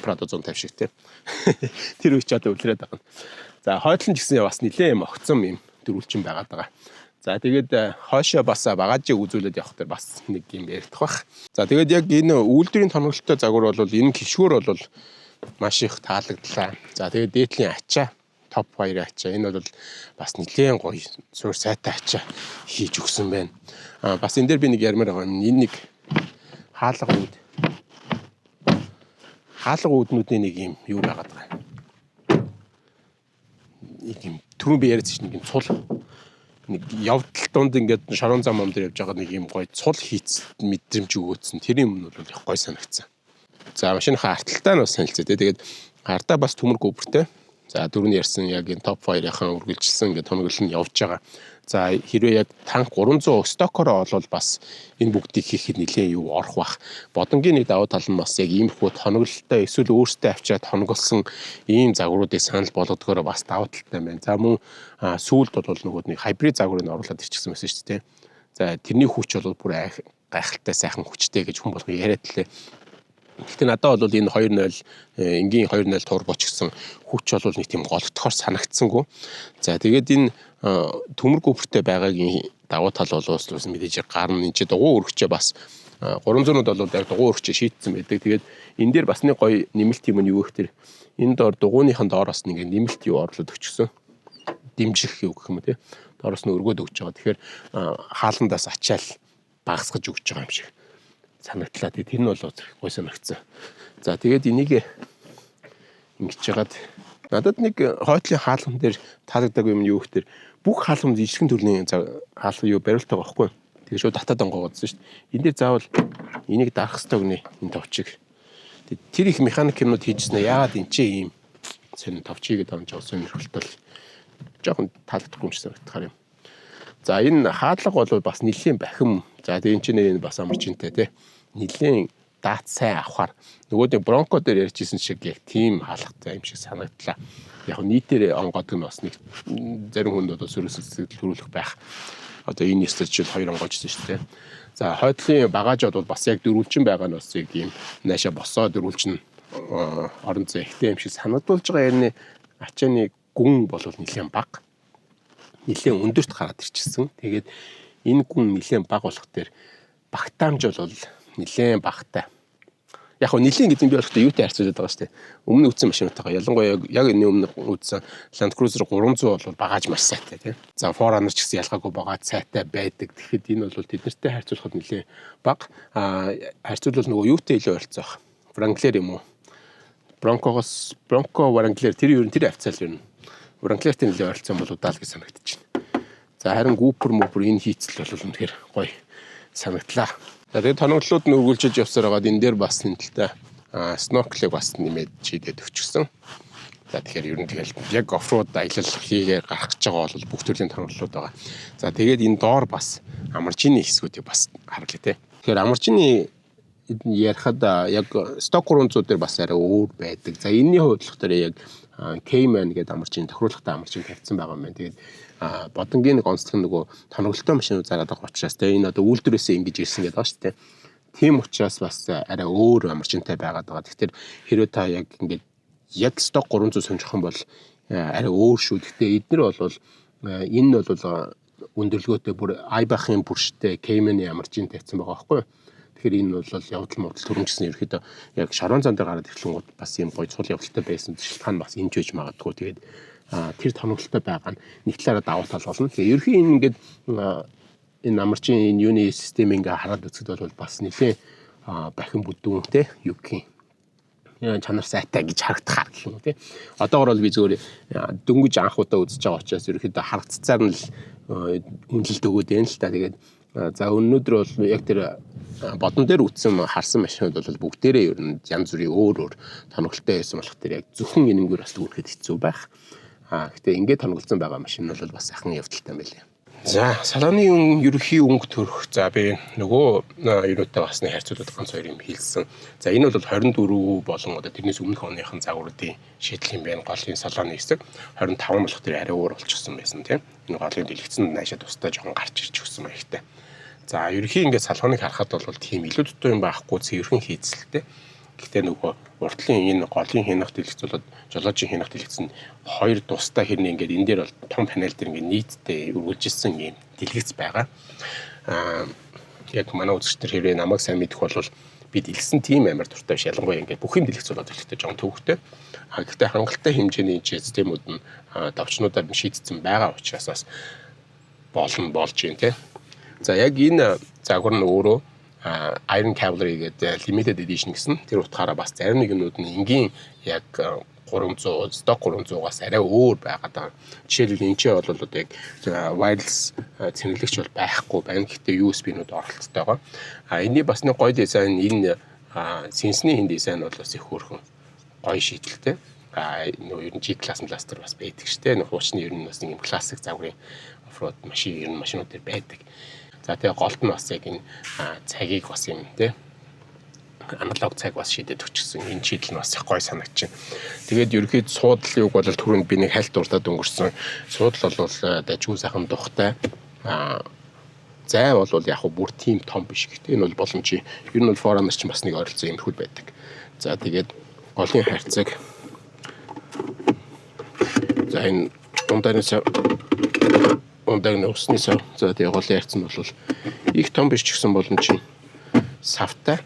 Prado 150 шиг, тийм. Тэр үе ч одоо үлрээд байгаа. За, хойдол нь ч гэсэн бас нэлээд юм огцом юм дөрвөлжин байгаад байгаа. За, тэгээд хойшоо бас багажийг үзүүлээд явах дээр бас нэг юм яригдах бах. За, тэгээд яг энэ үйлдвэрийн тоноглолтой загвар бол энэ гишгүүр бол маш их таалагдлаа. За, тэгээд дээдлийн ачаа Top 2 ачаа. Энэ бол бас нэлээд гоё суурь сайтай ачаа хийж өгсөн байна. Бас энэ дээр би нэг ярмаар байгаа юм. Энэ нэг хаалга үүд. Хаалга үүднүүдийн нэг юм юу байгаад байгаа. Нэг юм түрүүн би яриадсан чинь нэг юм цул нэг явдал дунд ингээд шорон зам ам дээр явж байгаа нэг юм гоё цул хийц мэдрэмж өгөөцсөн. Тэр юм нь бол их гоё санагдсан. За, машиныхаа арталтай нь бас танилцъя те. Тэгээд ардаа бас төмөр гүбэртэй. За, дөрөв ярьсан яг энэ Top 2-ийн үргэлжилсэн ингээд тоноглол нь явж байгаа. За, хэрвээ яг танк 300 stock ороо олвол бас энэ бүгдийг хийхэд нэлээд юу орох бах. Бодонгийн нэг давуу тал нь бас яг иймэрхүү тоноглолтой эсвэл өөртөө авчиад тоноглосон ийм загваруудыг санал болгодгоороо бас давуу талтай байна. За, мөн сүүлд бол нөгөө нэг hybrid загварыг оруулаад ирчихсэн байсан шүү дээ. За, тэрний хүч бол бүр гайхалтай сайхан хүчтэй гэж хүн болгон яриад лээ. Гэхдээ надад бол энэ 2.0 энгийн 2.0 турбо ч гэсэн хүч бол нэг тийм голтохоор санагдсангүй. За, тэгээд энэ төмөр гүпртэй байгаагийн давуу тал бол бас мэдээж гарна. Энэ чи дугуй өргөчөө бас 300-нууд бол яг дугуй өргөчөө шийдсэн байдаг. Тэгээд энэ дээр бас нэг гоё нэмэлт юм нь юу гэх тэр энэ доор дугууныхан доороос нэг нэмэлт юу орлоод өгчихсөн. Дэмжих юу гэх юм уу те. Доороос нь өргөөд өгч байгаа. Тэгэхээр хааландаас ачаал багасгаж өгч байгаа юм шиг санагдлаа. Тэгээд тэр нь бол гой санагдсан. За, тэгээд энийг ингэж жагаад надад нэг хойтлын хаалган дээр таалагдаагүй юм юу гэхээр бүх хаалган жижигхэн төрлийн хаалга юу бариултаа байгаа байхгүй. Тэгээд шууд татаад онгоогоодсон шүү дээ. Энэ дээр заавал энийг дарах хэрэгтэй гэнэ, энэ товчийг. Тэр их механик юмнууд хийжсэн яагаад энэ ч ийм сонин товч хийгээд байгаа юм жоо сонирхолтой л жоохон таалагдахгүй юм шиг санагдахаар юм. За, энэ хаалга бол бас нэлийн бахим. За, тэгээ энэ чинь энэ бас амарчинтай тий. Нэлийн даат сайн авахар нөгөө нэг Бронко дээр ярьжсэн шиг яг тийм хаалгатай юм шиг санагдлаа. Яг нийтээр онгоодог нь бас нэг зарим хүнд одоо сөрөг сэтгэл төрүүлэх байх. Одоо энэ ёстой жишээл хоёр онгоожсэн шүү дээ. За, хойдлын багаажууд бол бас яг дөрвөлжин байгаа нь бас яг ийм наашаа босоо дөрвөлжин орон зай ихтэй юм шиг санагдуулж байгаа. Ярны ачааны гүн бол нэлээд бага. Нэлээд өндөрт гараад ирчихсэн. Тэгээд энэ гүн нэлээд бага болох дээр багтаамж бол нэлээд багатай. Яг хөө нэлээд гэдэг нь би болохтой юутай харьцуулаад байгаа шүү дээ. Өмнө үзсэн машинуудтайгаа ялангуяа яг энэ өмнө үзсэн Land Cruiser 300 бол багааж маш сайтай тийм. За, 4Runner ч гэсэн ялгаагүй багааж сайтай байдаг. Тэгэхэд энэ бол тэднэртэй харьцуулахад нэлээд бага. Харьцуулбал нөгөө юутай илүү ойролцоох. Wrangler юм уу? Bronco-гоос Bronco, Wrangler тэр ер нь тэр хавцаал ер нь Wrangler-тэй нэлээд ойролцоон болоо даал гэж санагдчихэв. За, харин Гүүпер мүпер энэ хийцэл бол үнэхээр гоё санагдлаа. За, тэгээд тоноглолууд нь үргэлжиж явсаар байгаад энэ дээр бас нэмэлттэй snorkel ыг бас нэмээд шийдээд өгчихсөн. За, тэгэхээр ер нь тэгэл яг off-road аялал хийгээр гарах гэж байгаа бол бүх төрлийн тоноглолууд байгаа. За, тэгээд энэ доор бас амарчины хэсгүүдийг бас харлаа те. Тэгэхээр амарчины ярихад яг stock 300 дээр бас арай өөр байдаг. За, энэний хувьд болохоор яг Cayman гэдэг амарчин тохируулгатай амарчин тавьсан байгаа юм байна. Тэгээд бодонгийн нэг онцлог нөгөө тоноглолтой машинууд зараад байгаа учраас те энэ одоо үйлдвэрээсээ ингэж ирсэн гэдэг байгаа шүү дээ. Тийм учраас бас арай өөр амарчинтай байгаад байгаа. Тэгэхээр хэрвээ та яг ингээд яг stock 300 сонирхох юм бол арай өөр шүү. Гэхдээ эднэр бол энэ бол өндөрлөгөөтэй бүр Eibach-ын бүрштэй Cayman-ы амарчин тавьсан байгаа байхгүй юу? Тэгэхээр энэ бол явдал модал төрөмжсөн ерөөхдөө яг шорон зан дээр гараад ирэхлэнгууд бас юм гоё цул явдалтай байсан шалтгаан бас энэ ч байж магадгүй. Тэгээд тэр тоноглолтой байгаа нь нэг талаараа давуу тал болно. Тэгээ ерөнхий энэ ингээд энэ амарчин энэ юуны систем ингээ хараад үзэхэд бол бас нэлээд бахин бүдүүн те юу гэх юм чанар сайтай гэж харагдахаар гэх юм уу тий. Одоогор бол би зүгээр дөнгөж анх удаа үзэж байгаа учраас ерөнхийдөө харагдцаар нь л үнэлэлт өгөөд байна л та. Тэгээд за, өнөөдөр бол яг тэр бодон дээр үтсэн харсан машинууд бол бүгдээрээ ер нь янз бүрийн өөр өөр тоноглолтой байсан болох тэр яг зөвхөн энэнгээр бас дүгнэхэд хэцүү байх. Гэтэ ингээд тоноглосон байгаа машин нь бол бас сайхан явдалтай юм байлээ. За, салоны ерөнхий өнгө төрх. За, би нөгөө юунуудтай бас нэг харьцуулаад ганц хоёр юм хэлсэн. За, энэ бол 24 болон одоо тэрнээс өмнөх оныхон загваруудын шийдэл юм байна. Голын салоны хэсэг 25 болох тэр арай өөр болчихсон байсан тийм. Энэ голын дэлгэцэнд наашаа тустай жоохон гарч ирж өгсөн маягтай. За, ерөнхий ингээд салоныг харахад бол тийм илүү дутуу юм байхгүй, цэвэрхэн хийцэлтэй. Гэхдээ нөгөө уртлын энэ голын хянах дэлгэц болоод жолоочийн хянах дэлгэц нь хоёр тустай хэрнээ ингээд энэ дээр бол том панел дээр ингээд нийтдээ үргэлжилсэн юм дэлгэц байгаа. Яг манай үзэгчдэр хэрвээ намайг сайн мэдэх бол Би дэлгэсэн тийм амар дуртай биш. Ялангуяа ингээд бүх юм дэлгэц болоод ирэхдээ жоохон төвөгтэй. А гэхдээ хангалттай хэмжээний системүүд нь товчнуудаар нь шийдсэн байгаа учраас бас болно болж байна те. За, яг энэ загвар нь өөрөө Iron Cavalry гэдэг limited edition гэсэн тэр утгаараа бас зарим нэг юмнууд нь энгийн яг 300, stock 300-аас арай өөр байгаад байгаа. Жишээлбэл, энэ ч бол одоо яг wireless цэнэглэгч бол байхгүй байна. Гэхдээ USB-нүүд оролцолтой байгаа. А энэний бас нэг гоё дизайн, энэ сенсний энэ дизайн бол бас их хөөрхөн гоё шийдэлтэй. А нөгөө ер нь G class Blaster бас байдаг штэ. Нөгөө хуучны ер нь бас нэг юм классик загварын off-road машин ер нь машинууд дээр байдаг. За, тэгээ голд нь бас яг энэ цагийг бас юм те аналог цаг бас шийдээд өчсөн. Энэ шийдэл нь бас их гоё санагдчихэв. Тэгээд ерөнхийд суудлын юг бол түрүүнд би нэг хальт дуртад өнгөрсөн. Суудал бол дажгүй сайхан тухтай. А зай бол яг хөө бүр тийм том биш. Гэхдээ энэ бол боломжийн. Ер нь бол 4Runner чинь бас нэг ойролцоо иймэрхүү байдаг. За, тэгээд голын хайрцаг. За, энэ дундарын сав, ундаг нь усны сав. За, тэгээ голын хайрцаг нь бол их том биш ч гэсэн боломжийн савтай.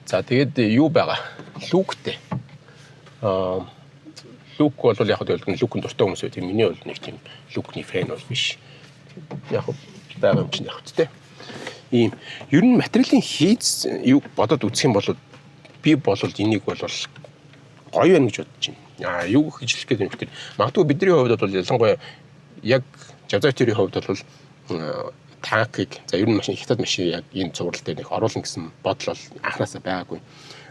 За, тэгээд юу байгаа? Люктэй. Люк бол яг хөө люкэн дуртай хүмүүс үү. Тийм, миний бол нэг тийм люкний fan бол биш. Яг байгаа юм чинь яг хөттэй. Ийм ер нь материалын хийц юу бодоод үзэх юм бол би бол энийг бол гоё байна гэж бодож байна. Аа, юу гэж хэлэх гээд юм бэ? Магадгүй бидний хувьд бол, ялангуяа яг Жавзай тэрийн хувьд бол танкийг, за, ер нь машин, хятад машин яг энэ цуврал дээр нэг оруулна гэсэн бодол бол анханасаа байгаагүй.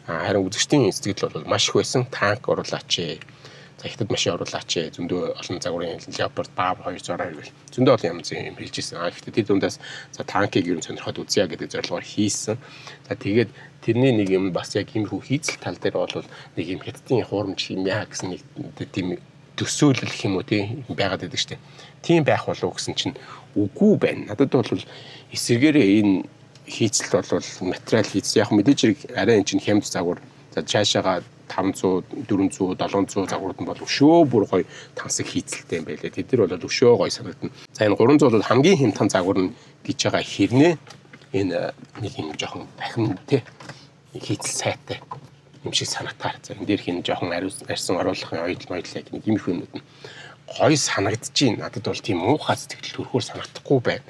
Харин үзэгчдийн сэтгэл бол маш их байсан. Танк оруулаач ээ. За, хятад машин оруулаач ээ. Зөндөө олон загварын Leopard, BAW 262 гэл. Зөндөө олон янзын юм хэлж ирсэн. Гэхдээ тэр дундаас за танкийг ер нь сонирхоод үзье гэдэг зорилгоор хийсэн. За, тэгээд тэрний нэг юм бас яг иймэрхүү хийцэл тал дээр бол нэг юм хятадын хуурамч юм яа гэсэн нэг тийм төсөөлөл гэх юм уу тийм байгаад байдаг шүү дээ. Тийм байх болов гэсэн чинь үгүй байна. Надад бол эсвэргээрээ энэ хийцэл бол материал хийц яг мэдээж хэрэг арай энэ чинь хямд загвар. За, цаашаага 500, 400, 700 загварууд нь бол өшөө бүр гоё тансаг хийцэлтэй юм байлээ. Тэд нар бол өшөө гоё санагдана. За, энэ 300 бол хамгийн хямдхан загвар нь гэж байгаа хэрнээ энэ нэг юм жоохон бахим те хийцэл сайтай юм шиг санагтаар. За, энэ дээр хин жоохон арьсан оруулахын оёдол моёдол яг нэг иймэрхүү юмнууд нь гоё санагдаж байна. Надад бол тийм муухай сэтгэл төрхөөр санагдахгүй байна.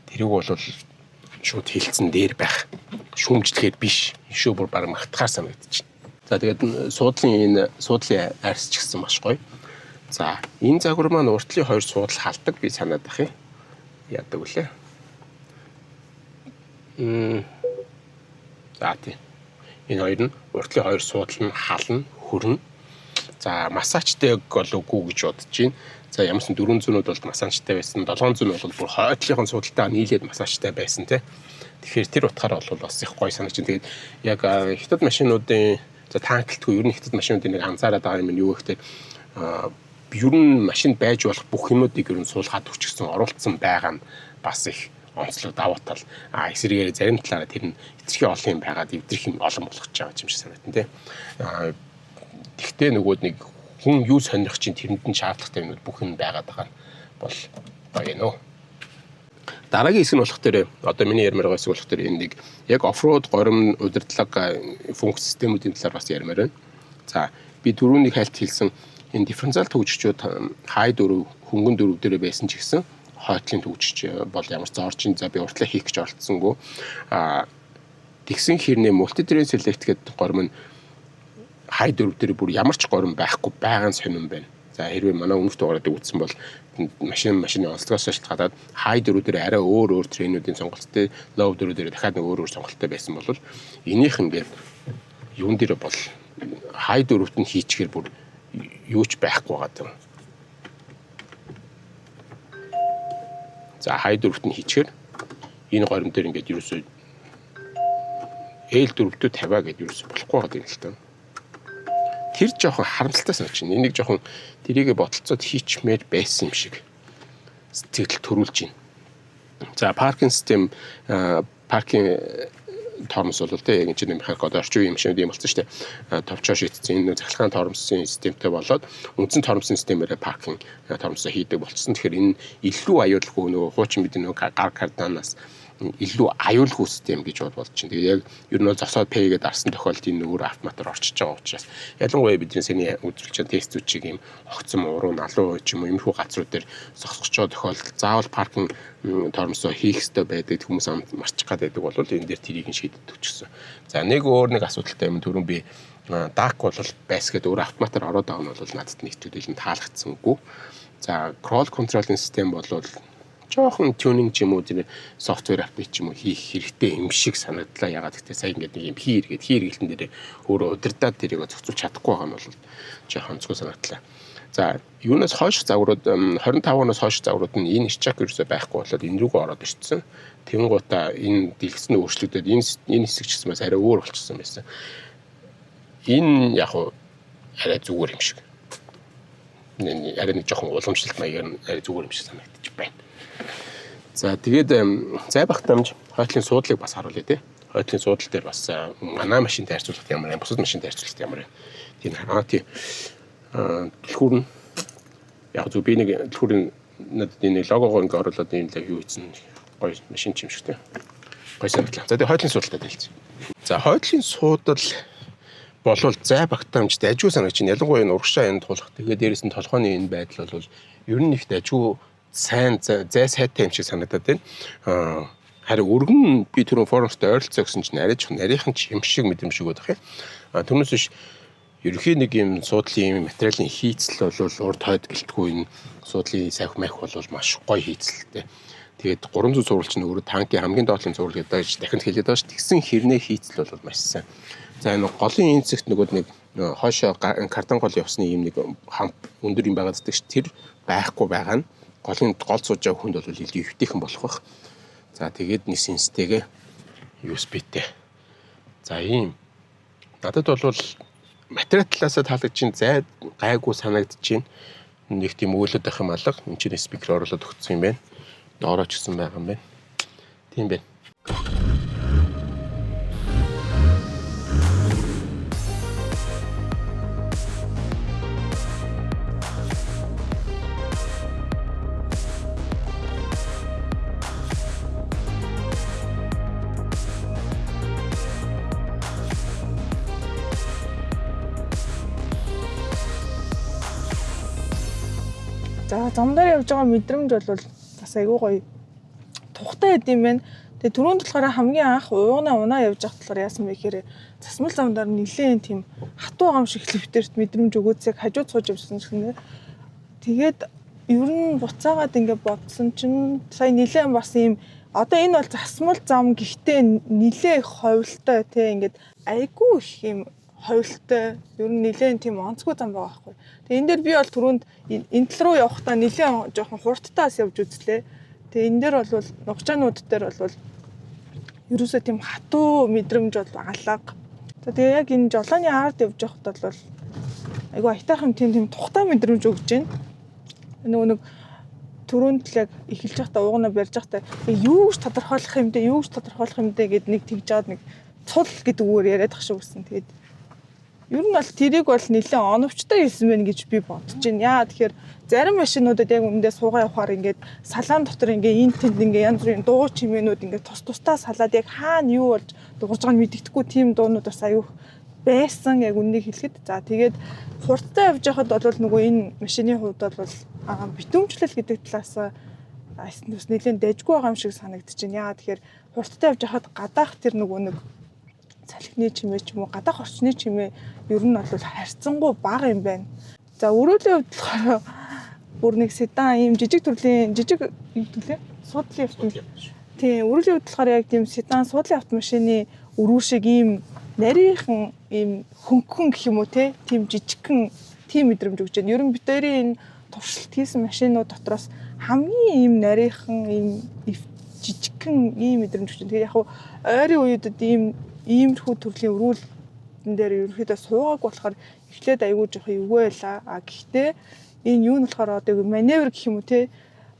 Тэрийг бол шууд хэлцэн дээр байх. Шүүмжлэхээр биш. Шүү, бүр баг магтахаар санагдаж байна. За, тэгээд суудлын энэ суудлын арьс ч гэсэн маш гоё. За, энэ загвар маань уртлын хоёр суудал халдаг би санаад ах юм. Яадаг вүлээ? За, тийм. Энэ хоёр нь уртлын хоёр суудал нь хална, хөрнө. За, массажтай бол үгүй гэж бодож байна. За, ямар ч 400-ууд бол массажтай байсан. 700 нь бол бүр хойдлынхон суудалтай нийлээд массажтай байсан тий. Тэгэхээр тэр утгаараа бол бас их гоё санагч. Тэгээд яг хятад машинуудын, за, танклтгүй ер нь хятад машинуудын нэг анзаараад байгаа юм нь юу гэхээр ер нь машинд байж болох бүх юмнуудыг ер нь суулгаад өчгсөн, оруулсан байгаа нь бас их онцлог давуу тал. А эсрэгээр зарим талаараа тэр нь хэтэрхий олон юм байгаад эвдрэх юм олон болгож байгаа юм шиг санагдана тий. А тэгтээ нөгөө нэг хүн юу сонирх чинь тэрэнд нь шаардлагатай юмнууд бүх юм байгаад байгаа нь бол гоё нөө. Дараагийн хэсэг нь болох дээр одоо миний ярмаар байгаа хэсэг болох дээр энэ нэг яг off-road горим удирдлага функц системүүдийн талаар бас ярмаар байна. За, би түрүүнийг хальт хэлсэн энэ дифференциал түгжигчүүд хай дөрөв, хөнгөн дөрөв дээр байсан ч гэсэн хойтлын түгжигч бол ямар ч зорчин, за, би уртлаа хийх гэж оролцсонгүй. А тэгсэн хэрнээ multi terrain select гэдэг горим нь хай дөрөв дээр бүр ямар ч горим байхгүй байгаа нь сонирн байна. За, хэрвээ манай өмнөх дугаарыг үзсэн бол машины онцлогоос шалтгаалаад хай дөрөв дээр арай өөр өөр terrain үүдийн сонголттой, low дөрөв дээр дахиад нэг өөр өөр сонголттой байсан бол энийх ингээд юун дээр бол хай дөрөвт нь хийчихээр бүр юу ч байхгүй байгаа юм. За, хай дөрөвт нь хийчихээр энэ горим дээр ингээд ерөөсөө L дөрөвдөө 50 гэдээ ерөөсөө болохгүй байгаа юм л та. Тэр жоохон харамсалтай санагч байна. Энийг жоохон тэрийгэ бодолцоод хийчмээр байсан юм шиг сэтгэл төрүүлж байна. За, parking систем, паркинг тормоз бол тийм яг энэ чинь механик одоо орчин үеийн машинууд юм болсон шүү дээ. Товчоо шийдсэн энэ цахилгаан тормосын системтэй болоод үндсэн тормосын системээрээ паркинг тормосоо хийдэг болчихсон. Тэгэхээр энэ илүү аюулгүй, нөгөө хуучин бид нөгөө гар карданаас илүү аюулгүй систем гэж болж байна. Тэгээд яг ер нь бол зогсоод P гэдээ дарсан тохиолдолд энэ өөр автоматар орчиж байгаа учраас ялангуяа бидний саяны үзүүлж байгаа тестүүд чиг юм огцом уруу налуу ч юм уу иймэрхүү газрууд дээр зогсож байгаа тохиолдолд заавал паркинг тормосоо хийх ёстой байдаг хүмүүс марчих гад байдаг бол энэ дээр тэрийг нь шийддэг ч гэсэн. За нэг өөр нэг асуудалтай юм түрүүн би DAC бол байсгээд өөр автоматар ороод байгаа нь бол надад нэг төдийлөн таалагдсангүй. За crawl control-ын систем бол жоохон tuning ч юм уу тэр software update ч юм уу хийх хэрэгтэй юм шиг санагдлаа. Ягаад гэвэл сая ингээд нэг юм хийргээд хийргэлтэн дээр өөрөө удирдаад тэрийг зохицуулж чадахгүй байгаа нь бол жоохон онцгой санагдлаа. За юунаас хойш загварууд 25 оноос хойш загварууд нь энэ Irchak ерөөсөө байхгүй болоод энэ рүүгээ ороод ирсэн. Тэнгуудаа энэ дэлгэц нь өөрчлөгдөд энэ хэсэг ч гэсэн бас арай өөр болчихсон байсан. Энэ яг уу арай зүгээр юм шиг. Арай нэг жоохон уламжлалт маягаар нь арай зүгээр юм шиг санагдчих байна. За тэгээд зай багтаамж хойтлын суудлыг бас харуулъя тий. Хойтлын суудал дээр бас манай машинтай харьцуулахад ямар юм, бусад машинтай харьцуулахад ямар юм. Тийм аа тий. Түлхүүр нь яг зөв би нэг түлхүүр нь надад энэ логогоо ингээ оруулаад ийм л юу хийсэн гоё машин ч юм шиг тий. Гоё санагдлаа. За тэгээд хойтлын суудалтай танилцъя. За хойтлын суудал болвол зай багтаамжтай дайжгүй санагч чинь ялангуяа энэ урагшаа энэ тулах тэгээд дээрэс нь толгойн энэ байдал бол ер нь их дайжгүй сайн зай сайтай юм шиг санагдаад байна. Харин өргөн би түрүүн форумстай ойролцоо гэсэн чинь арай жоох нарийнхан ч юм шиг мэдрэмж өгöd байх юм. Түүнээс биш ерөнхий нэг юм суудлын материалын хийцэл бол урд хойд гэлтгүй энэ суудлын сайх мах бол маш гоё хийцэлтэй. Тэгээд 300 цуврал чинь өөрөө танкийн хамгийн доотлын цуврал гэдэг гэж дахин хэлээд байгаа ш. Тэгсэн хэрнээ хийцэл бол маш сайн. За энэ голын энэ зэгт нөгөө нэг хойшоо кардан гол явсны юм нэг хамп өндөр юм байгаад байдаг ш. Тэр байхгүй байгаа нь голын гол сууж байгаа хүнд бол илүү эвтэйхэн болох байх. За тэгээд нэг сенстэйгээ USB-тэй. За ийм надад бол материал талаасаа таалагдж чинь зай гайгүй санагдаж чинь нэг тийм өөлөд байх юм алга. Энд чинь speaker оруулаад өгсөн юм байна. Доороо ч гэсэн байгаа юм байна. Тийм байна. За зам дээр явж байгаа мэдрэмж бол бас айгүй гоё тухтай байд юм байна. Тэгээ түрүүнд болохоор хамгийн анх уугнаа унаа явж байхад болохоор яасан бэ гэхээр засмал зам дээр нилээн тийм хатуу гам шиг лифтэрт мэдрэмж өгөөдсөг хажууд сууж явсан чинь тэгээд ер нь буцаагаад ингээ бодсон чинь сая нилээн бас ийм одоо энэ бол засмал зам гэхдээ нилээн их ховлтой те ингээд айгүй их юм ховлтой ер нь нилээн тийм онцгой зам байгаа байхгүй. Тэгээ энэ дээр би бол түрүүнд энэ тал руу явахдаа нилээн жоохон хурдтай бас явж үзлээ. Тэгээ энэ дээр бол нугчаанууд дээр бол ерөөсөө тийм хатуу мэдрэмж бол алга. За тэгээ яг энэ жолооны ард явж байхад бол айгүй аятайхан тийм тухтай мэдрэмж өгч байна. Нөгөө нэг түрүүнд л яг эхэлж байхдаа уугнаа барьж байхдаа юу гэж тодорхойлох юм бэ, юу гэж тодорхойлох юм бэ гэд нэг тэгж жаад нэг цул гэдэг үгээр яриад ах шиг байсан. Тэгээд ер нь бол тэрийг бол нэлээд оновчтой хэлсэн байх гэж би бодож байна. Яа тэгэхээр зарим машинуудад яг үүндээ суугаа явахаар ингээд салаан дотор ингээд энэ тэнд ингээд янз бүрийн дуу чимээнүүд ингээд тус тусдаа салаад яг хаана юу болж дуурж байгааг нь мэддэхгүй тийм дуунууд бас аюух байсан яг үннийг хэлэхэд. За тэгээд хурдтай явж байхад бол нөгөө энэ машины хувьд бол битүүмжлэл гэдэг талаас бас нэлээд дайжгүй байгаа юм шиг санагдчихэв. Яа тэгэхээр хурдтай явж байхад гадаах тэр нөгөө нэг салхины чимээ ч юм уу гадаах орчны чимээ ер нь бол харьцангуй бага юм байна. За өрөөлийн хувьд болохоор бүр нэг седан ийм жижиг төрлийн жижиг юу төлөө суудлын автомобиль. Тийм өрөөлийн хувьд болохоор яг тийм седан суудлын автомашины өрөө шиг ийм нарийнхан ийм хөнгөн гэх юм уу те тийм жижигхэн тийм мэдрэмж өгч байна. Ер нь бид хоёрын энэ туршилт хийсэн машинууд дотроос хамгийн ийм нарийнхан ийм жижигхэн ийм мэдрэмж өгч байна. Тэгэхээр яг ойрын үеүүдэд иймэрхүү төрлийн өрүүлэн дээр ерөнхийдөө суугааг болохоор эхлээд айгүй жоох эвгүй байлаа. А гэхдээ энэ юу нь болохоор одоо маневр гэх юм уу те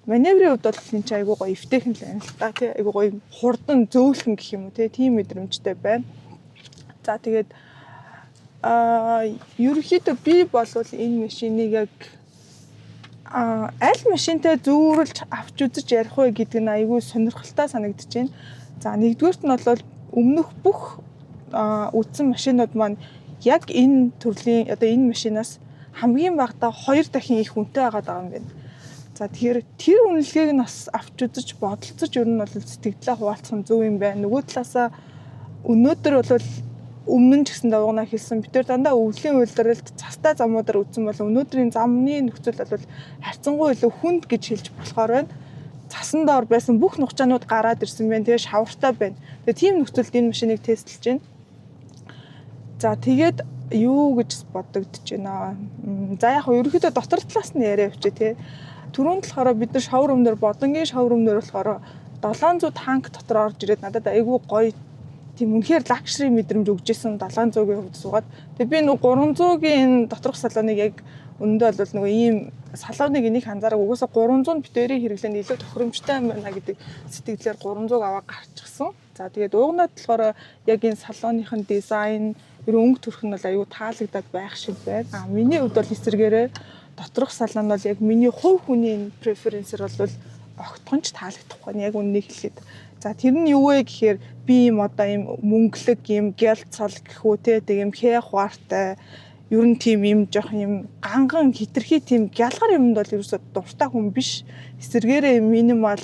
маневрын хувьд бол энэ чинь айгүй гоё эвтэйхэн л байна л та тий айгүй гоё хурдан зөөлхөн гэх юм уу те тийм мэдрэмжтэй байна. За тэгээд ерөнхийдөө би болвол энэ машиныг яг Аль машинтай зүүрлж авч үзэж ярих вэ гэдэг нь айгүй сонирхолтой санагдаж байна. За, нэгдүгээрт нь бол өмнөх бүх үзсэн машинууд маань яг энэ төрлийн, одоо энэ машинаас хамгийн багадаа 2 дахин их үнэтэй байгаад байгаа юм байна. За, тэгэхээр тэр үнэлгээг нь бас авч үзэж, бодолцож, ер нь бол сэтгэлдээ хуваалцах нь зөв юм байна. Нөгөө талаасаа өнөөдөр бол өмнө нь ч гэсэн давгнаа хэлсэн. Бид тэр дандаа өвлийн улиралд цастай замуудаар үзсэн бол өнөөдрийн замны нөхцөл бол харьцангуй илүү хүнд гэж хэлж болохоор байна. Цасан доор байсан бүх нугчаанууд гараад ирсэн байна. Тэгээ шавартай байна. Тэгээ тийм нөхцөлд энэ машиныг тестэлж байна. За, тэгээд юу гэж бодогдож байна. За, яг хөө ерөнхийдөө дотор талаас нь яриа явчих, тий. Түрүүнд болохоор бид нар showroom дээр, Бодонгийн showroom дээр болохоор 700 танк дотор орж ирээд надад айгүй гоё, тийм үнэхээр luxury мэдрэмж өгч исэн 700-ийн хувьд суугаад. Тэгээ би нөгөө 300-гийн энэ доторх салоныг яг үнэндээ бол нөгөө ийм салоныг энийг анзаараг, угаасаа 300 бид хоёрын хэрэглээнд илүү тохиромжтой юм байна гэдэг сэтгэлээр 300 аваа гарчихсан. За, тэгээд уугнаад болохоор яг энэ салоных нь дизайн, ер нь өнгө төрх нь бол аюу таалагдаад байх шиг байна. А миний хувьд бол эсрэгээрээ доторх салон бол яг миний хувь хүний preference ээр бол огтхон ч таалагдахгүй яг үнэнийг хэлэхэд. За, тэр нь юу вэ гэхээр би ийм одоо ийм мөнгөлөг, ийм гялцал гэх үү те, тэг ийм хээ хуартай, ер нь тийм юм жоох юм ганган хитрхи тийм гялгар юмд бол ерөөсөө дуртай хүн биш. Эсэргээрээ minimal,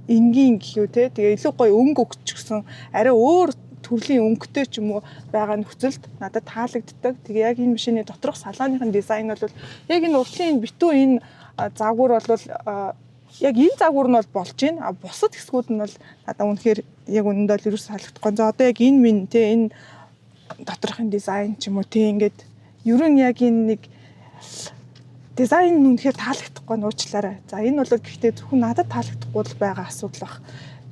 энгийн гэх үү те, тэгээ илүү гоё өнгө өгчихсөн, арай өөр төрлийн өнгөтэй ч юм уу байгаа нөхцөлд надад таалагддаг. Тэгээ яг энэ машины доторх салооныхын дизайн бол яг энэ уртлын энэ битүү энэ загвар бол яг энэ загвар нь бол болж байна. А бусад хэсгүүд нь бол надад үнэхээр яг үнэндээ бол ерөөсөө таалагдахгүй. За, одоо яг энэ минь те, энэ доторхын дизайн ч юм уу те, ингээд ер нь яг энэ нэг дизайн нь үнэхээр таалагдахгүй нуучлаарай. За, энэ бол гэхдээ зөвхөн надад таалагдахгүй л байгаа асуудал баг.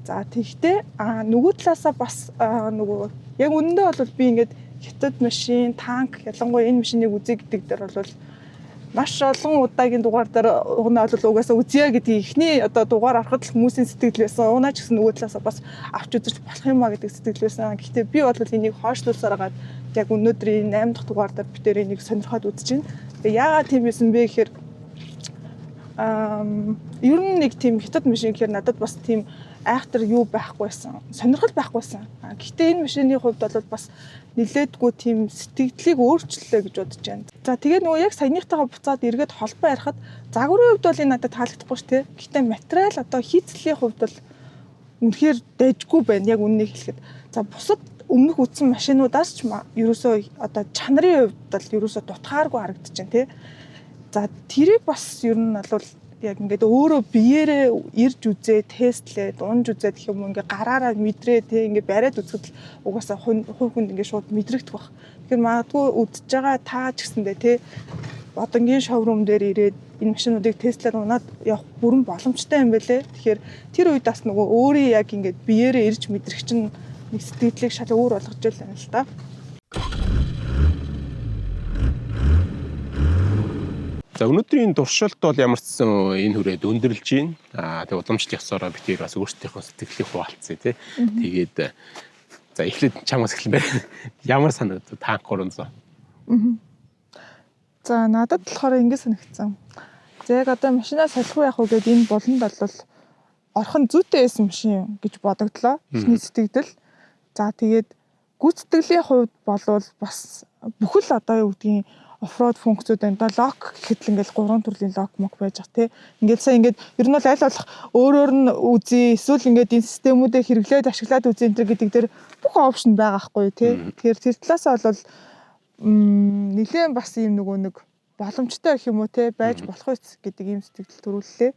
За, тэгтээ нөгөө талаасаа бас нөгөө яг үнэндээ бол би ингээд хятад машин, танк, ялангуяа энэ машиныг үзье гэдэг дээр бол маш олон удаагийн дугаар дээр угнаа бол угаасаа үзье гэдгийг эхний одоо дугаар ороход л хүмүүсийн сэтгэл байсан. Угнаа ч гэсэн нөгөө талаасаа бас авч үзэж болох юм а гэдэг сэтгэл байсан. Гэхдээ би бол энийг хойшлуулсаар хагаад яг өнөөдрийн 8 дахь дугаар дээр бид тэр энийг сонирхоод үзэж байна. Тэгээ яагаад тийм байсан бэ гэхээр ер нь нэг тийм хятад машин гэхээр надад бас тийм айхтар юу байхгүйсэн. Сонирхол байхгүйсэн. Гэхдээ энэ машины хувьд бол бас нилээдгүй тийм сэтгэлийг өөрчлөлөө гэж бодож байна. За, тэгээ нөгөө яг саяныхтайгаа буцаад эргээд холбоо ярихад загварын хувьд бол энэ надад таалагдахгүй шүү дээ. Гэхдээ материал, одоо хийцлийн хувьд бол үнэхээр дайжгүй байна, яг үнэнийг хэлэхэд. За, бусад өмнөх үзсэн машинуудаас ч ерөөсөө одоо чанарын хувьд бол ерөөсөө дутгааргүй харагдаж байна, тий. За, тэрийг бас ер нь бол яг ингээд өөрөө биеэрээ ирж үзээ, тестлээд, унж үзээд гэх юм уу, ингээд гараараа мэдрээ те, ингээд бариад үзэхэд л угаасаа хувь хүнд ингээд шууд мэдрэгдэх бах. Тэгэхээр магадгүй үзэж байгаа та ч гэсэндээ те, Бодонгийн showroom дээр ирээд энэ машинуудыг тестлээд унаад явах бүрэн боломжтой юм байлээ. Тэгэхээр тэр үед бас нөгөө өөрийн яг ингээд биеэрээ ирж мэдрэх чинь нэг сэтгэлийг шал өөр болгож л байна л да. За, өнөөдрийн туршилт бол ямар ч сан энэ хүрээд өндөрлөж байна. Аа, тэгээ уламжлал ёсоороо бид хоёр бас өөрсдийнхөө сэтгэлийг хуваалцъя, тий. Тэгээд за, эхлээд чамаас эхлэн байна. Ямар санагдав танк 300? За, надад болохоор ингэ санагдсан. За, яг одоо машинаа солих уу, яах уу гэд энэ буланд бол орох нь зүйтэй байсан машин гэж бодогдлоо. Эхний сэтгэгдэл. За, тэгээд гүйцэтгэлийн хувьд болвол бас бүхэл одоо юу гэдгийг off-road функцүүд байна да. Lock гэхэд л ингээл гурван төрлийн lock мок байж ах тий. Ингээл сая ингээд ер нь бол аль болох өөрөөр нь үзье, эсвэл ингээд энэ системүүдээ хэрэглээд ашиглаад үзье энэ гэдэг дээр бүх option байгаа хгүй тий. Тэгэхээр тэр талаасаа бол нэлээд бас ийм нөгөө нэг боломжтой гэх юм уу те, байж болох үс гэдэг ийм сэтгэл төрүүллээ.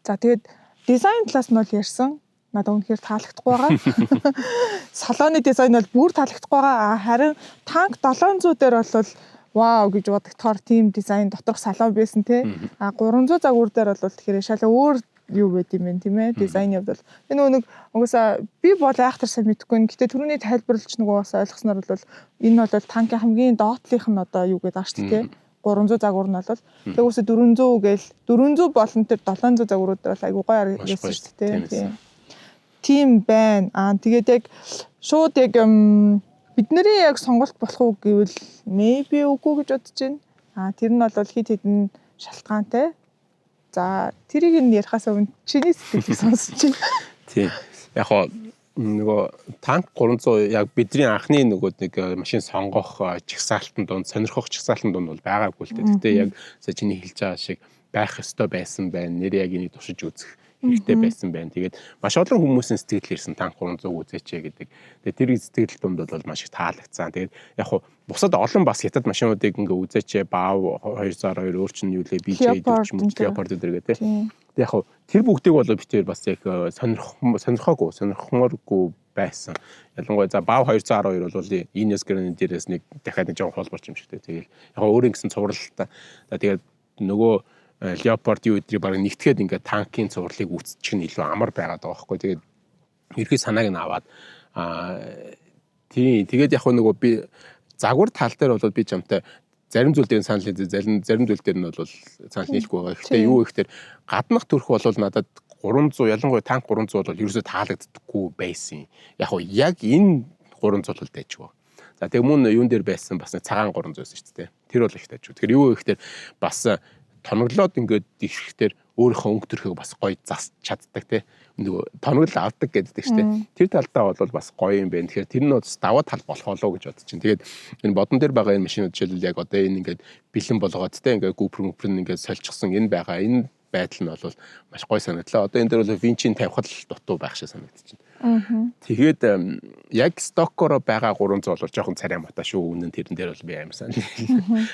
За, тэгээд дизайн талаас нь бол ярьсан. Надад үнэхээр таалагдахгүй байгаа. Салоны дизайн бол бүр таалагдахгүй байгаа. Харин танк 700 дээр бол вау гэж бодогдохоор тийм дизайн доторх салон байсан те. А 300 загвар дээр бол тэгэхээр шал өөр юу байд юм бэ, тийм ээ, дизайны хувьд бол энэ нөгөө нэг угаасаа би бол айхтар сайн мэдэхгүй. Гэтэ түрүүний тайлбарлаж нөгөө бас ойлгосноор бол энэ бол танкийн хамгийн доотлих нь одоо юу гэдэг байгаа шүү дээ, 300 загвар нь бол тэгвээсээ 400 гээл 400 болон тэр 700 загварууд бол айгуу гоё харагдсан шүү дээ, тийм байна. Аа, тэгээд яг шууд яг бидний яг сонголт болох уу гэвэл maybe үгүй гэж бодож байна. Аа, тэр нь бол хэд хэдэн шалтгаантай. За, тэрийг нь ярихаас өмнө чиний сэтгэлийг сонсож байна. Тийм. Яг хоо нөгөө танк 300 яг бидний анхны нөгөө нэг машин сонгох жагсаалтан дунд, сонирхох жагсаалтан дунд бол байгаагүй л дээ. Гэхдээ яг сая чиний хэлж байгаа шиг байх ёстой байсан байна. Нэр яг энийг туршиж үзэх хэрэгтэй байсан байна. Тэгээд маш олон хүмүүсийн сэтгэл ирсэн танк 300 үзээч гэдэг. Тэгээд тэр сэтгэл дунд бол маш их таалагдсан. Тэгээд яг хуу бусад олон бас хятад машинуудыг ингээ үзээч, BAV 212, өөр чинь юу лээ, BJ ч юм уу, Leopard гэдэг тийм. Тэгээд яг хуу тэр бүгдийг бол бид тэр бас яг сонирхоогүй, сонирхмооргүй байсан. Ялангуяа за BAV 212 бол Ineos Grenadier-ээс нэг дахиад нэг жоон хол болч юм шиг те. Тэгэл яг өөр ингэсэн цувралтай. За, тэгээд нөгөө Leopard юу өдрийг баг нэгтгэхэд ингээд танкийн цувралыг үүсчих нь илүү амар байгаад байгаа байхгүй. Тэгээд ерхий санааг нь аваад тийм, тэгээд яг нөгөө би загвар тал дээр бол би чамтай зарим зүйл дээр санал нийлээ, зарим зүйл дээр нь бол санал нийлэхгүй байгаа. Гэхдээ юу ихтер гаднах төрх бол надад 300, ялангуяа танк 300 бол ерөөсөө таалагддаггүй байсан. Яг уу яг энэ 300 бол дайжгүй. За, тэг мөн юун дээр байсан бас нэг цагаан 300 байсан шүү дээ. Тэр бол их дайжгүй. Тэгэхээр юу ихтер бас тоноглоод ингээд ирэхтэр өөрийнхөө өнгө төрхийг бас гоё зас чаддаг те, нөгөө тоноглол авдаг гэдэг шүү дээ. Тэр талдаа бол бас гоё юм байна. Тэгэхээр тэр нь бас даваа тал болох болоо гэж бодож чинь. Тэгээд энэ бодон дээр байгаа энэ машинууд жишээлбэл яг одоо энэ ингээд бэлэн болгоод те, ингээд гүпрэн гүпрэн ингээд сольчихсан энэ байгаа энэ байдал нь бол маш гоё санагдлаа. Одоо энэ дээр бол Vinci-н тавихад л дутуу байх шиг санагдчихэв. Тэгээд яг стокоро байгаа 300 бол жоохон царай муутай шүү. Үнэн тэрэн дээр бол би амар санал.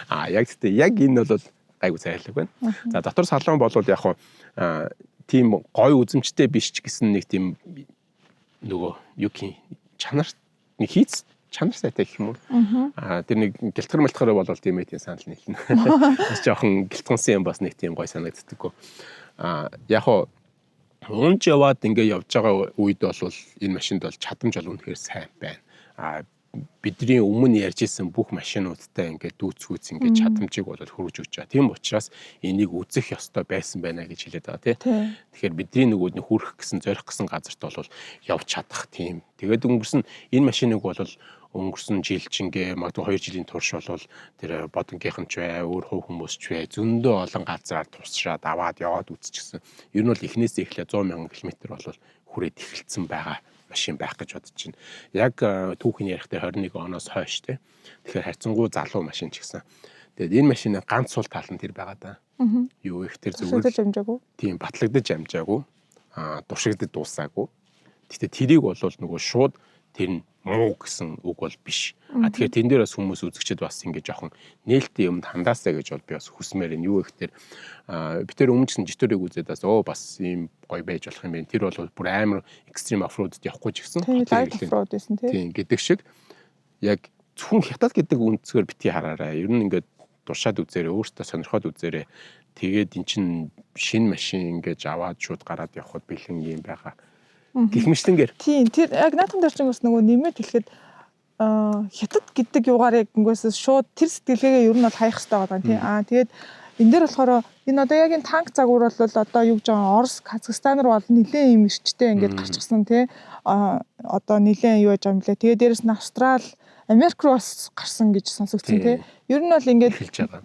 Аа, яг гэхдээ яг энэ бол гайгүй цайрлаг байна. За, дотор салон бол яг хуу тийм гоё үзэмжтэй биш ч гэсэн нэг тийм нөгөө юу гэх чанар нэг хийц чанар сайтай гэх юм уу. Аа, тэр нэг гэлтгэр мэлтгэр бол тийм ээ, тийм санал нийлнэ. Бас жоохон гэлтгэнсэн юм бас нэг тийм гоё санагддаггүй. Аа, яг хуу унж яваад ингээ явж байгаа үед бол энэ машинд бол чадамж бол үнэхээр сайн байна. Аа, бидний өмнө ярьж исэн бүх машинуудтай ингээд дүүцгүүц ингээд чадамжийг бол хөрвж өгч байгаа. Тийм учраас энийг үзэх ёстой байсан байна гэж хэлээд байгаа тий. Тэгэхээр бидний нөгөө нэг хүрэх гэсэн, зорих гэсэн газарт бол явж чадах тийм. Тэгээд өнгөрсөн энэ машиныг бол өнгөрсөн жил чингээ магадгүй 2 жилийн турш бол тэр бодонгийнхан ч бай, өөр хувь хүмүүс ч бай, зөндөө олон газараар туршаад аваад яваад үзчихсэн. Ер нь бол эхнээсээ эхлээ 100 мянган километр бол хүрээд эхэлсэн байгаа машин байх гэж бодож байна. Яг түүхийн ярих дээр 21 оноос хойш те. Тэгэхээр харьцангуй залуу машин ч гэсэн. Тэгээд энэ машины ганц сул тал нь тэр байгаа да. Юу их тэр зүгээр амжаагүй. Тийм, батлагдаж амжаагүй. Аа, туршигдад дуусаагүй. Гэхдээ тэрийг бол нөгөө шууд тэр нь муу гэсэн үг бол биш. А тэгэхээр тэн дээр бас хүмүүс үзэгчд бас ингэ жоохон нээлттэй юмд хандаасаа гэж бол би бас хүсмээр байна. Юу гэхээр би тэр өмнө ч житүүрийг үзээд бас оо бас ийм гоё байж болох юм байна. Тэр бол бүр амар extreme off-road-д явахгүй ч гэсэн off-road байсан тийм. Тийм гэдэг шиг яг зөвхөн хятад гэдэг үндсгээр бити хараарай. Ер нь ингээд туршаад үзээрэй, өөртөө сонирхоод үзээрэй. Тэгээд эн чин шинэ машин ингэж аваад шууд гараад явхад бэлэн юм байгаа. Гэх мэтлэнгээр. Тийм, тэр яг наатан дээр чинь бас нөгөө нэмээд хэлэхэд хятад гэдэг юугаар яг ингээс шууд тэр сэтгэлгээгээ ер нь бол хаях хэрэгтэй байгаа юм тий. Аа, тэгээд энэ дээр болохоор энэ одоо яг энэ танк загвар бол одоо юу гэж байгаа Орос, Казахстан руу бол нэлээд юм эрчтэй ингээд гарчихсан тий. Аа, одоо нэлээд юу яаж байгаа юм блэ. Тэгээд дээрэс нь Австрал, Америк руу бас гарсан гэж сонсогдсон тий. Ер нь бол ингээд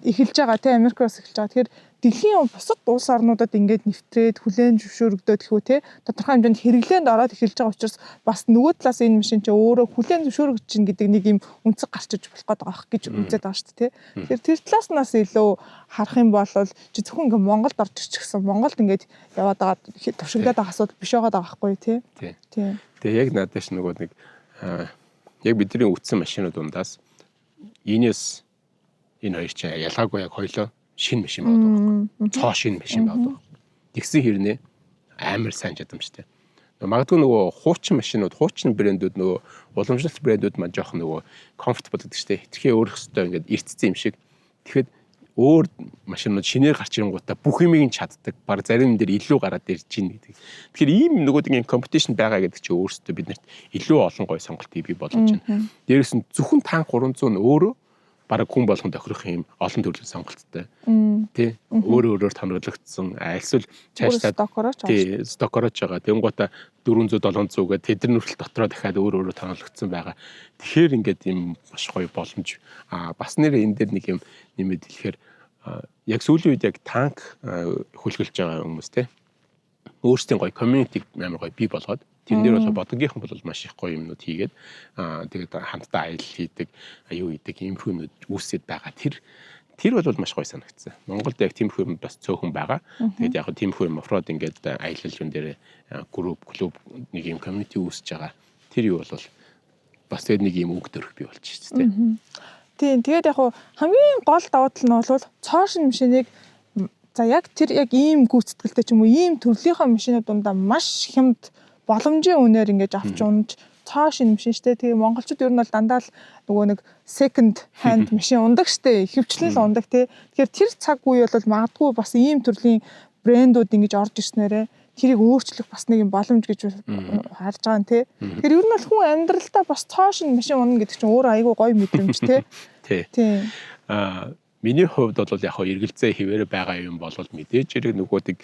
эхэлж байгаа тий, Америк руу бас эхэлж байгаа. Тэгэхээр дэлхийн бусад улс орнуудад ингээд нэвтрээд хүлээн зөвшөөрөгдөөд гэхүү те, тодорхой хэмжээнд хэрэглээнд ороод эхэлж байгаа учраас бас нөгөө талаас энэ машин чи өөрөө хүлээн зөвшөөрөгдөж чинь гэдэг нэг юм үнцэг гарч иж болох гээд байгаа гэж үзээд байгаа шүү дээ те. Тэгэхээр тэр талаас нь бас илүү харах юм бол чи зөвхөн ингээд Монголд орж ирчихсэн, Монголд ингээд яваад байгаа туршигдаад байгаа асуудал биш байгаа байхгүй те. Тийм. Тэгээ яг надад ч нөгөө нэг яг бидний үтсэн машинууд дундаас Ineos энэ хоёр чинь ялгаагүй яг хоёлоо шинэ машин байгаа байхгүй. Цоо шинэ машин байгаа байхгүй. Тэгсэн хэрнээ амар сайн чадамжтай. Магадгүй нөгөө хуучин машинууд, хуучин брэндүүд, нөгөө уламжлалт брэндүүд маань жоох нөгөө comfortable гэдэг чинь хэтэрхий өөрөх хөстөө ингээд эртцсэн юм шиг. Тэгэхэд өөр машинууд шинээр гарч ирэнгуутаа бүх юмыг нь чаддаг. Баг зарим юм дээр илүү гараад ирж байна гэдэг. Тэгэхээр ийм нөгөө нэг юм competition байгаа гэдэг чинь өөрөөсөө биднэрт илүү олон гоё сонголтыг бий болгож байна. Дээрээс нь зөвхөн танк 300 нь өөрөө бараг хүн болгон тохирох юм олон төрлийн сонголттой. Тий. Өөр өөрөөр тоноглогдсон. Альсвал цаашлаад тий, стокорож байгаа. Тэнгуутаа 400 700 гэдэг тэдний хүртэл дотроо дахиад өөр өөрөөр тоноглогдсон байгаа. Тэгэхээр ингээд юм маш гоё боломж. Аа, бас нэр энэ дээр нэг юм нэмээд хэлэхээр Яг сүүлийн үед яг танк хөлгөлж байгаа хүмүүс те өөрсдийн гоё community амар гоё бий болгоод, тэрэн дээр бол бодгийнхын бол маш их гоё юмнууд хийгээд, тэгээд хамтдаа аялал хийдэг, юу хийдэг, иймэрхүү юмнууд үүсээд байгаа. Тэр бол маш гоё санагдсан. Монголд яг тиймэрхүү юм бас цөөхөн байгаа. Тэгээд яг тиймэрхүү юм off-road ингээд аялал юм дээр group, клуб, нэг юм community үүсэж байгаа. Тэр юу бол бас тэгээд нэг юм үг дөрөх бий болчих шүү дээ. Тийм, тэгээд яг хамгийн гол давуу тал нь бол цоо шинэ машиныг, за, яг тэр яг ийм гүйцэтгэлтэй ч юм уу, ийм төрлийнхөө машинууд дундаа маш хямд, боломжийн үнээр ингэж авч унж, цоо шинэ машин штэ. Тэгээ монголчууд ер нь бол дандаа л нөгөө нэг second hand машин ундаг штэ. Ихэвчлэн л ундаг тий. Тэгэхээр тэр цаг үе бол магадгүй бас ийм төрлийн брэндүүд ингэж орж ирснээрээ тэрийг өөрчлөх бас нэг юм боломж гэж харж байгаа юм тий. Тэгэхээр ер нь бол хүн амьдралдаа бас цоо шинэ машин унана гэдэг чинь өөрөө айгүй гоё мэдрэмж тий. Тий. Миний хувьд бол яг хоо эргэлзээ хэвээр байгаа юм бол мэдээж хэрэг нөгөөдөг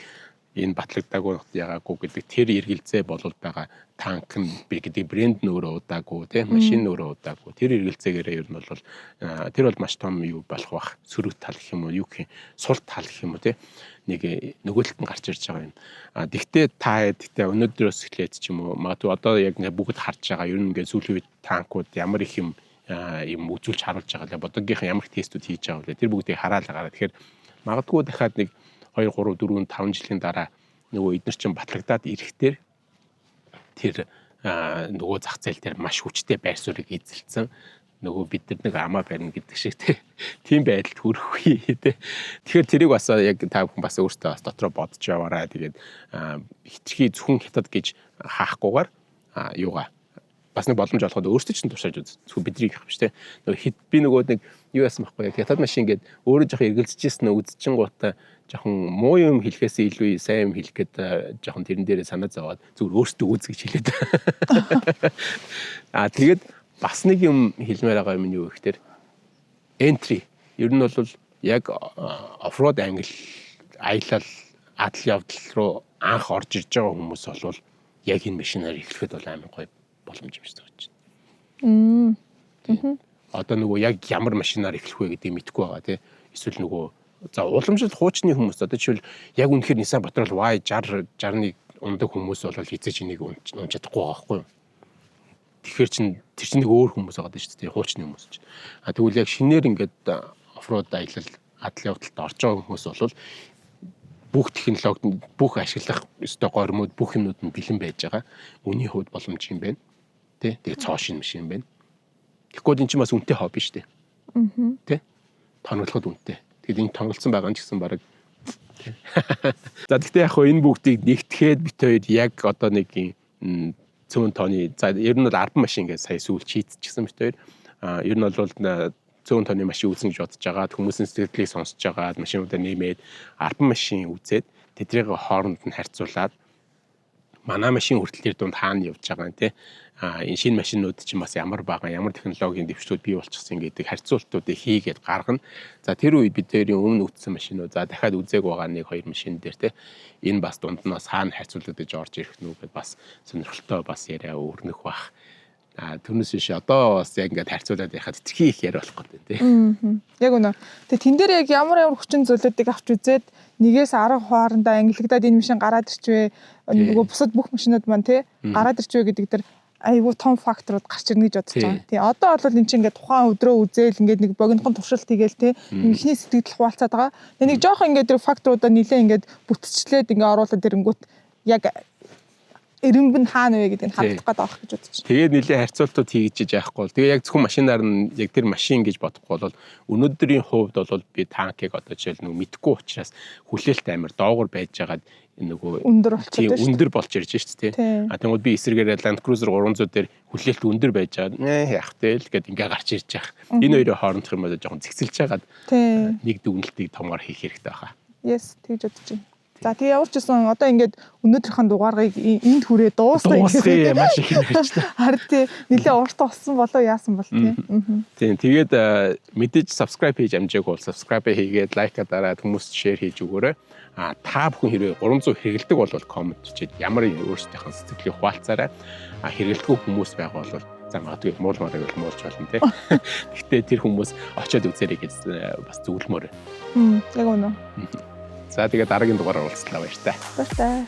энэ батлагдаагүй, ягаагүй гэдэг тэр эргэлзээ болол байгаа. Танк нь би гэдэг брэнд нь өөрөө удаагүй тийм, машин өөрөө удаагүй, тэр эргэлзээгээрээ ер нь бол тэр бол маш том юу болох бах, сөрөг тал гэх юм уу, юу гэх юм, сул тал гэх юм уу тийм, нэг нөгөө талд нь гарч ирж байгаа юм. Тэгтээ та тэгтээ өнөөдрөөс эхлээд ч юм уу, магадгүй одоо яг бүгд харж байгаа, ер нь ингээд сүүлийн үед танкууд ямар их юм юм үзүүлж харуулж байгаа лээ, бодоггийнхан ямар их тестүүд хийж байгаа вэ, тэр бүгдийг хараал гараа. Тэгэхээр магадгүй дахиад нэг 2 3 4 5 жилийн дараа нөгөө эднэр чинь батлагдаад ирэхдээ тэр нөгөө зах зээл дээр маш хүчтэй байр суурийг эзэлсэн, нөгөө бид нар нэг амаа барина гэдэг шиг тийм байдалд хүрэх үе тий. Тэгэхээр тэрийг бас яг та бүхэн бас өөртөө бас дотроо бодож яваарай. Тэгээд хитрхи зөвхөн хятад гэж хаахгүйгээр юугаа бас нэг боломж олоход өөртөө ч туршааж үз. Зөвхөн бидний их биш те. Нөгөө хэд би нөгөө нэг юу яасан байхгүй, яг хятад машин ингээд өөрөө жоох эргэлзэжсэн, үзчихэн гутаа жоохон муу юм хэлэхээс илүү сайн юм хэлэх гээд жоохон тэрэн дээрээ санаа зовоод зүгээр өөртөө үз гэж хэлээд. Тэгээд бас нэг юм хэлмээр байгаа юм нь юу гэхээр entry ер нь бол яг off-road англи аялал адал явдал руу анх орж ирж байгаа хүмүүс бол яг энэ машинаар эхлэхэд бол амар гоё боломж юм шиг байна. Одоо нөгөө яг ямар машинаар эхлэх вэ гэдгийг мэдэхгүй байгаа тий. Эсвэл нөгөө, за, уламжлал хуучны хүмүүс, одоо жишээл яг үнэхээр Nissan Patrol Y 60 61 ундаг хүмүүс бол хэзээ ч энийг унж чадахгүй байгаа байхгүй юу? Тэгэхээр чин тэр чинь нэг өөр хүмүүс байгаа шүү дээ, хуучны хүмүүс чинь. Тэгвэл яг шинээр ингээд off-road аялал адал явдалд орж байгаа хүмүүс бол бүх технологи, бүх ашиглах ёстой горимууд, бүх юмнууд нь бэлэн байж байгаа. Үнийн хувьд боломж юм байна. Тэ? Тэгээ цоо шинэ машин юм байна. Тэгэхгүй энэ чинь бас үнэтэй хобби шүү дээ. Тэ? Тоноглоход үнэтэй. Тэгээд энэ тонголцсон байгаа нь ч гэсэн баг. За, тэгтээ яг хөө энэ бүгдийг нэгтгэхэд бит хоёр яг одоо нэг юм цөөн тооны, за, ер нь бол 10 машин гэж сая сүүл чийдчихсэн бит хоёр. Ер нь бол цөөн тооны машин үзнэ гэж бодож байгаа. Хүмүүсийн сэтгэлийг сонсож байгаа. Машинуудаа нэмээд 10 машин үзээд, тэднийг хооронд нь харьцуулаад, манай машин хүртэл тэр дунд хаана явж байгаа юм те, энэ шинэ машинууд чинь бас ямар байгаа, ямар технологийн дэвшлүүд бий болчихсон гэдэг харьцуултуудыг хийгээд гаргана. За, тэр үед бид тэрийн өмнө үзсэн машинууд, за, дахиад үзээг байгаа нэг хоёр машин дээр те, энэ бас дунд нь бас хаана харьцуулагдаж орж ирэх нү гэдээ бас сонирхолтой бас яриа өрнөх бах. Түүнээс биш одоо бас яг ингээд харьцуулаад яхад хэтэрхий их яриа болох гэдэг тий. Яг үнэ. Тэгээ тэн дээр яг ямар ямар хүчин зүйлүүдийг авч үзээд нэгээс 10 хоорондоо ангилагдаад энэ машин гараад ирчвэ, нөгөө бусад бүх машинууд маань тий гараад ирчвэ гэдэг дээр айгүй том факторууд гарч ирнэ гэж бодож байгаа. Тий, одоо бол эн чинь ингээд тухайн өдрөө үзээл ингээд нэг богинохон туршилт хийгээл тий эхний сэтгэл хуваалцаад байгаа. Тэгээ нэг жоох ингээд тэр факторуудаа нилээ ингээд бүтцлээд ингээд оруулаад ирэнгүүт яг эренб нь хаана вэ гэдгийг харагдах гээд байгаа гэж бодож байна. Тэгээд нилээ харьцуултууд хийгдэж яахгүй бол тэгээ яг зөвхөн машинаар нь яг тэр машин гэж бодохгүй бол өнөөдрийн хувьд бол би танкийг одоо жишээл нөгөө мэдхгүй учраас хүлээлт амар доогуур байж байгаад нөгөө өндөр болчиход байна. Өндөр болж ирж шүү дээ. Тэгмүүд би эсрэгээрээ Land Cruiser 300 дээр хүлээлт өндөр байж байгаа. Нэ яах вэ л гэд ингээ гарч ирж байгаа. Энэ хоёрын хоорондох юм бол жоохон зэгцэлж хагаад нэг дүгнэлтийг томоор хийх хэрэгтэй байгаа. Yes, тэгж бодож байна. За, тэгээ ямар ч гэсэн одоо ингээд өнөөдрийнхөө дугаарыг энд хүрээ дуусгая. Дуусгая, маш их юм ярьчлаа. Харин тий, нэлээ урт болсон болоо яасан бол тий. Тийм, тэгээд мэдээж subscribe хийж амжаагүй бол subscribe хийгээд, like дараад, хүмүүст share хийж өгөөрэй. Та бүхэн хэрвээ 300 хэрэгэлдэг бол comment чид ямар өөрсдийнхөө сэтгэлийг хуваалцаарай. Хэрэгэлдэггүй хүмүүс байгаа бол За, магадгүй муулмаар байвал муулж болно, тий. Гэхдээ тэр хүмүүс очиод үзээрэй гэж бас зөвлөмөөр. Яг үнэ. За, тэгээд дараагийн дугаараар уулзлаа, баяртай. Баяртай.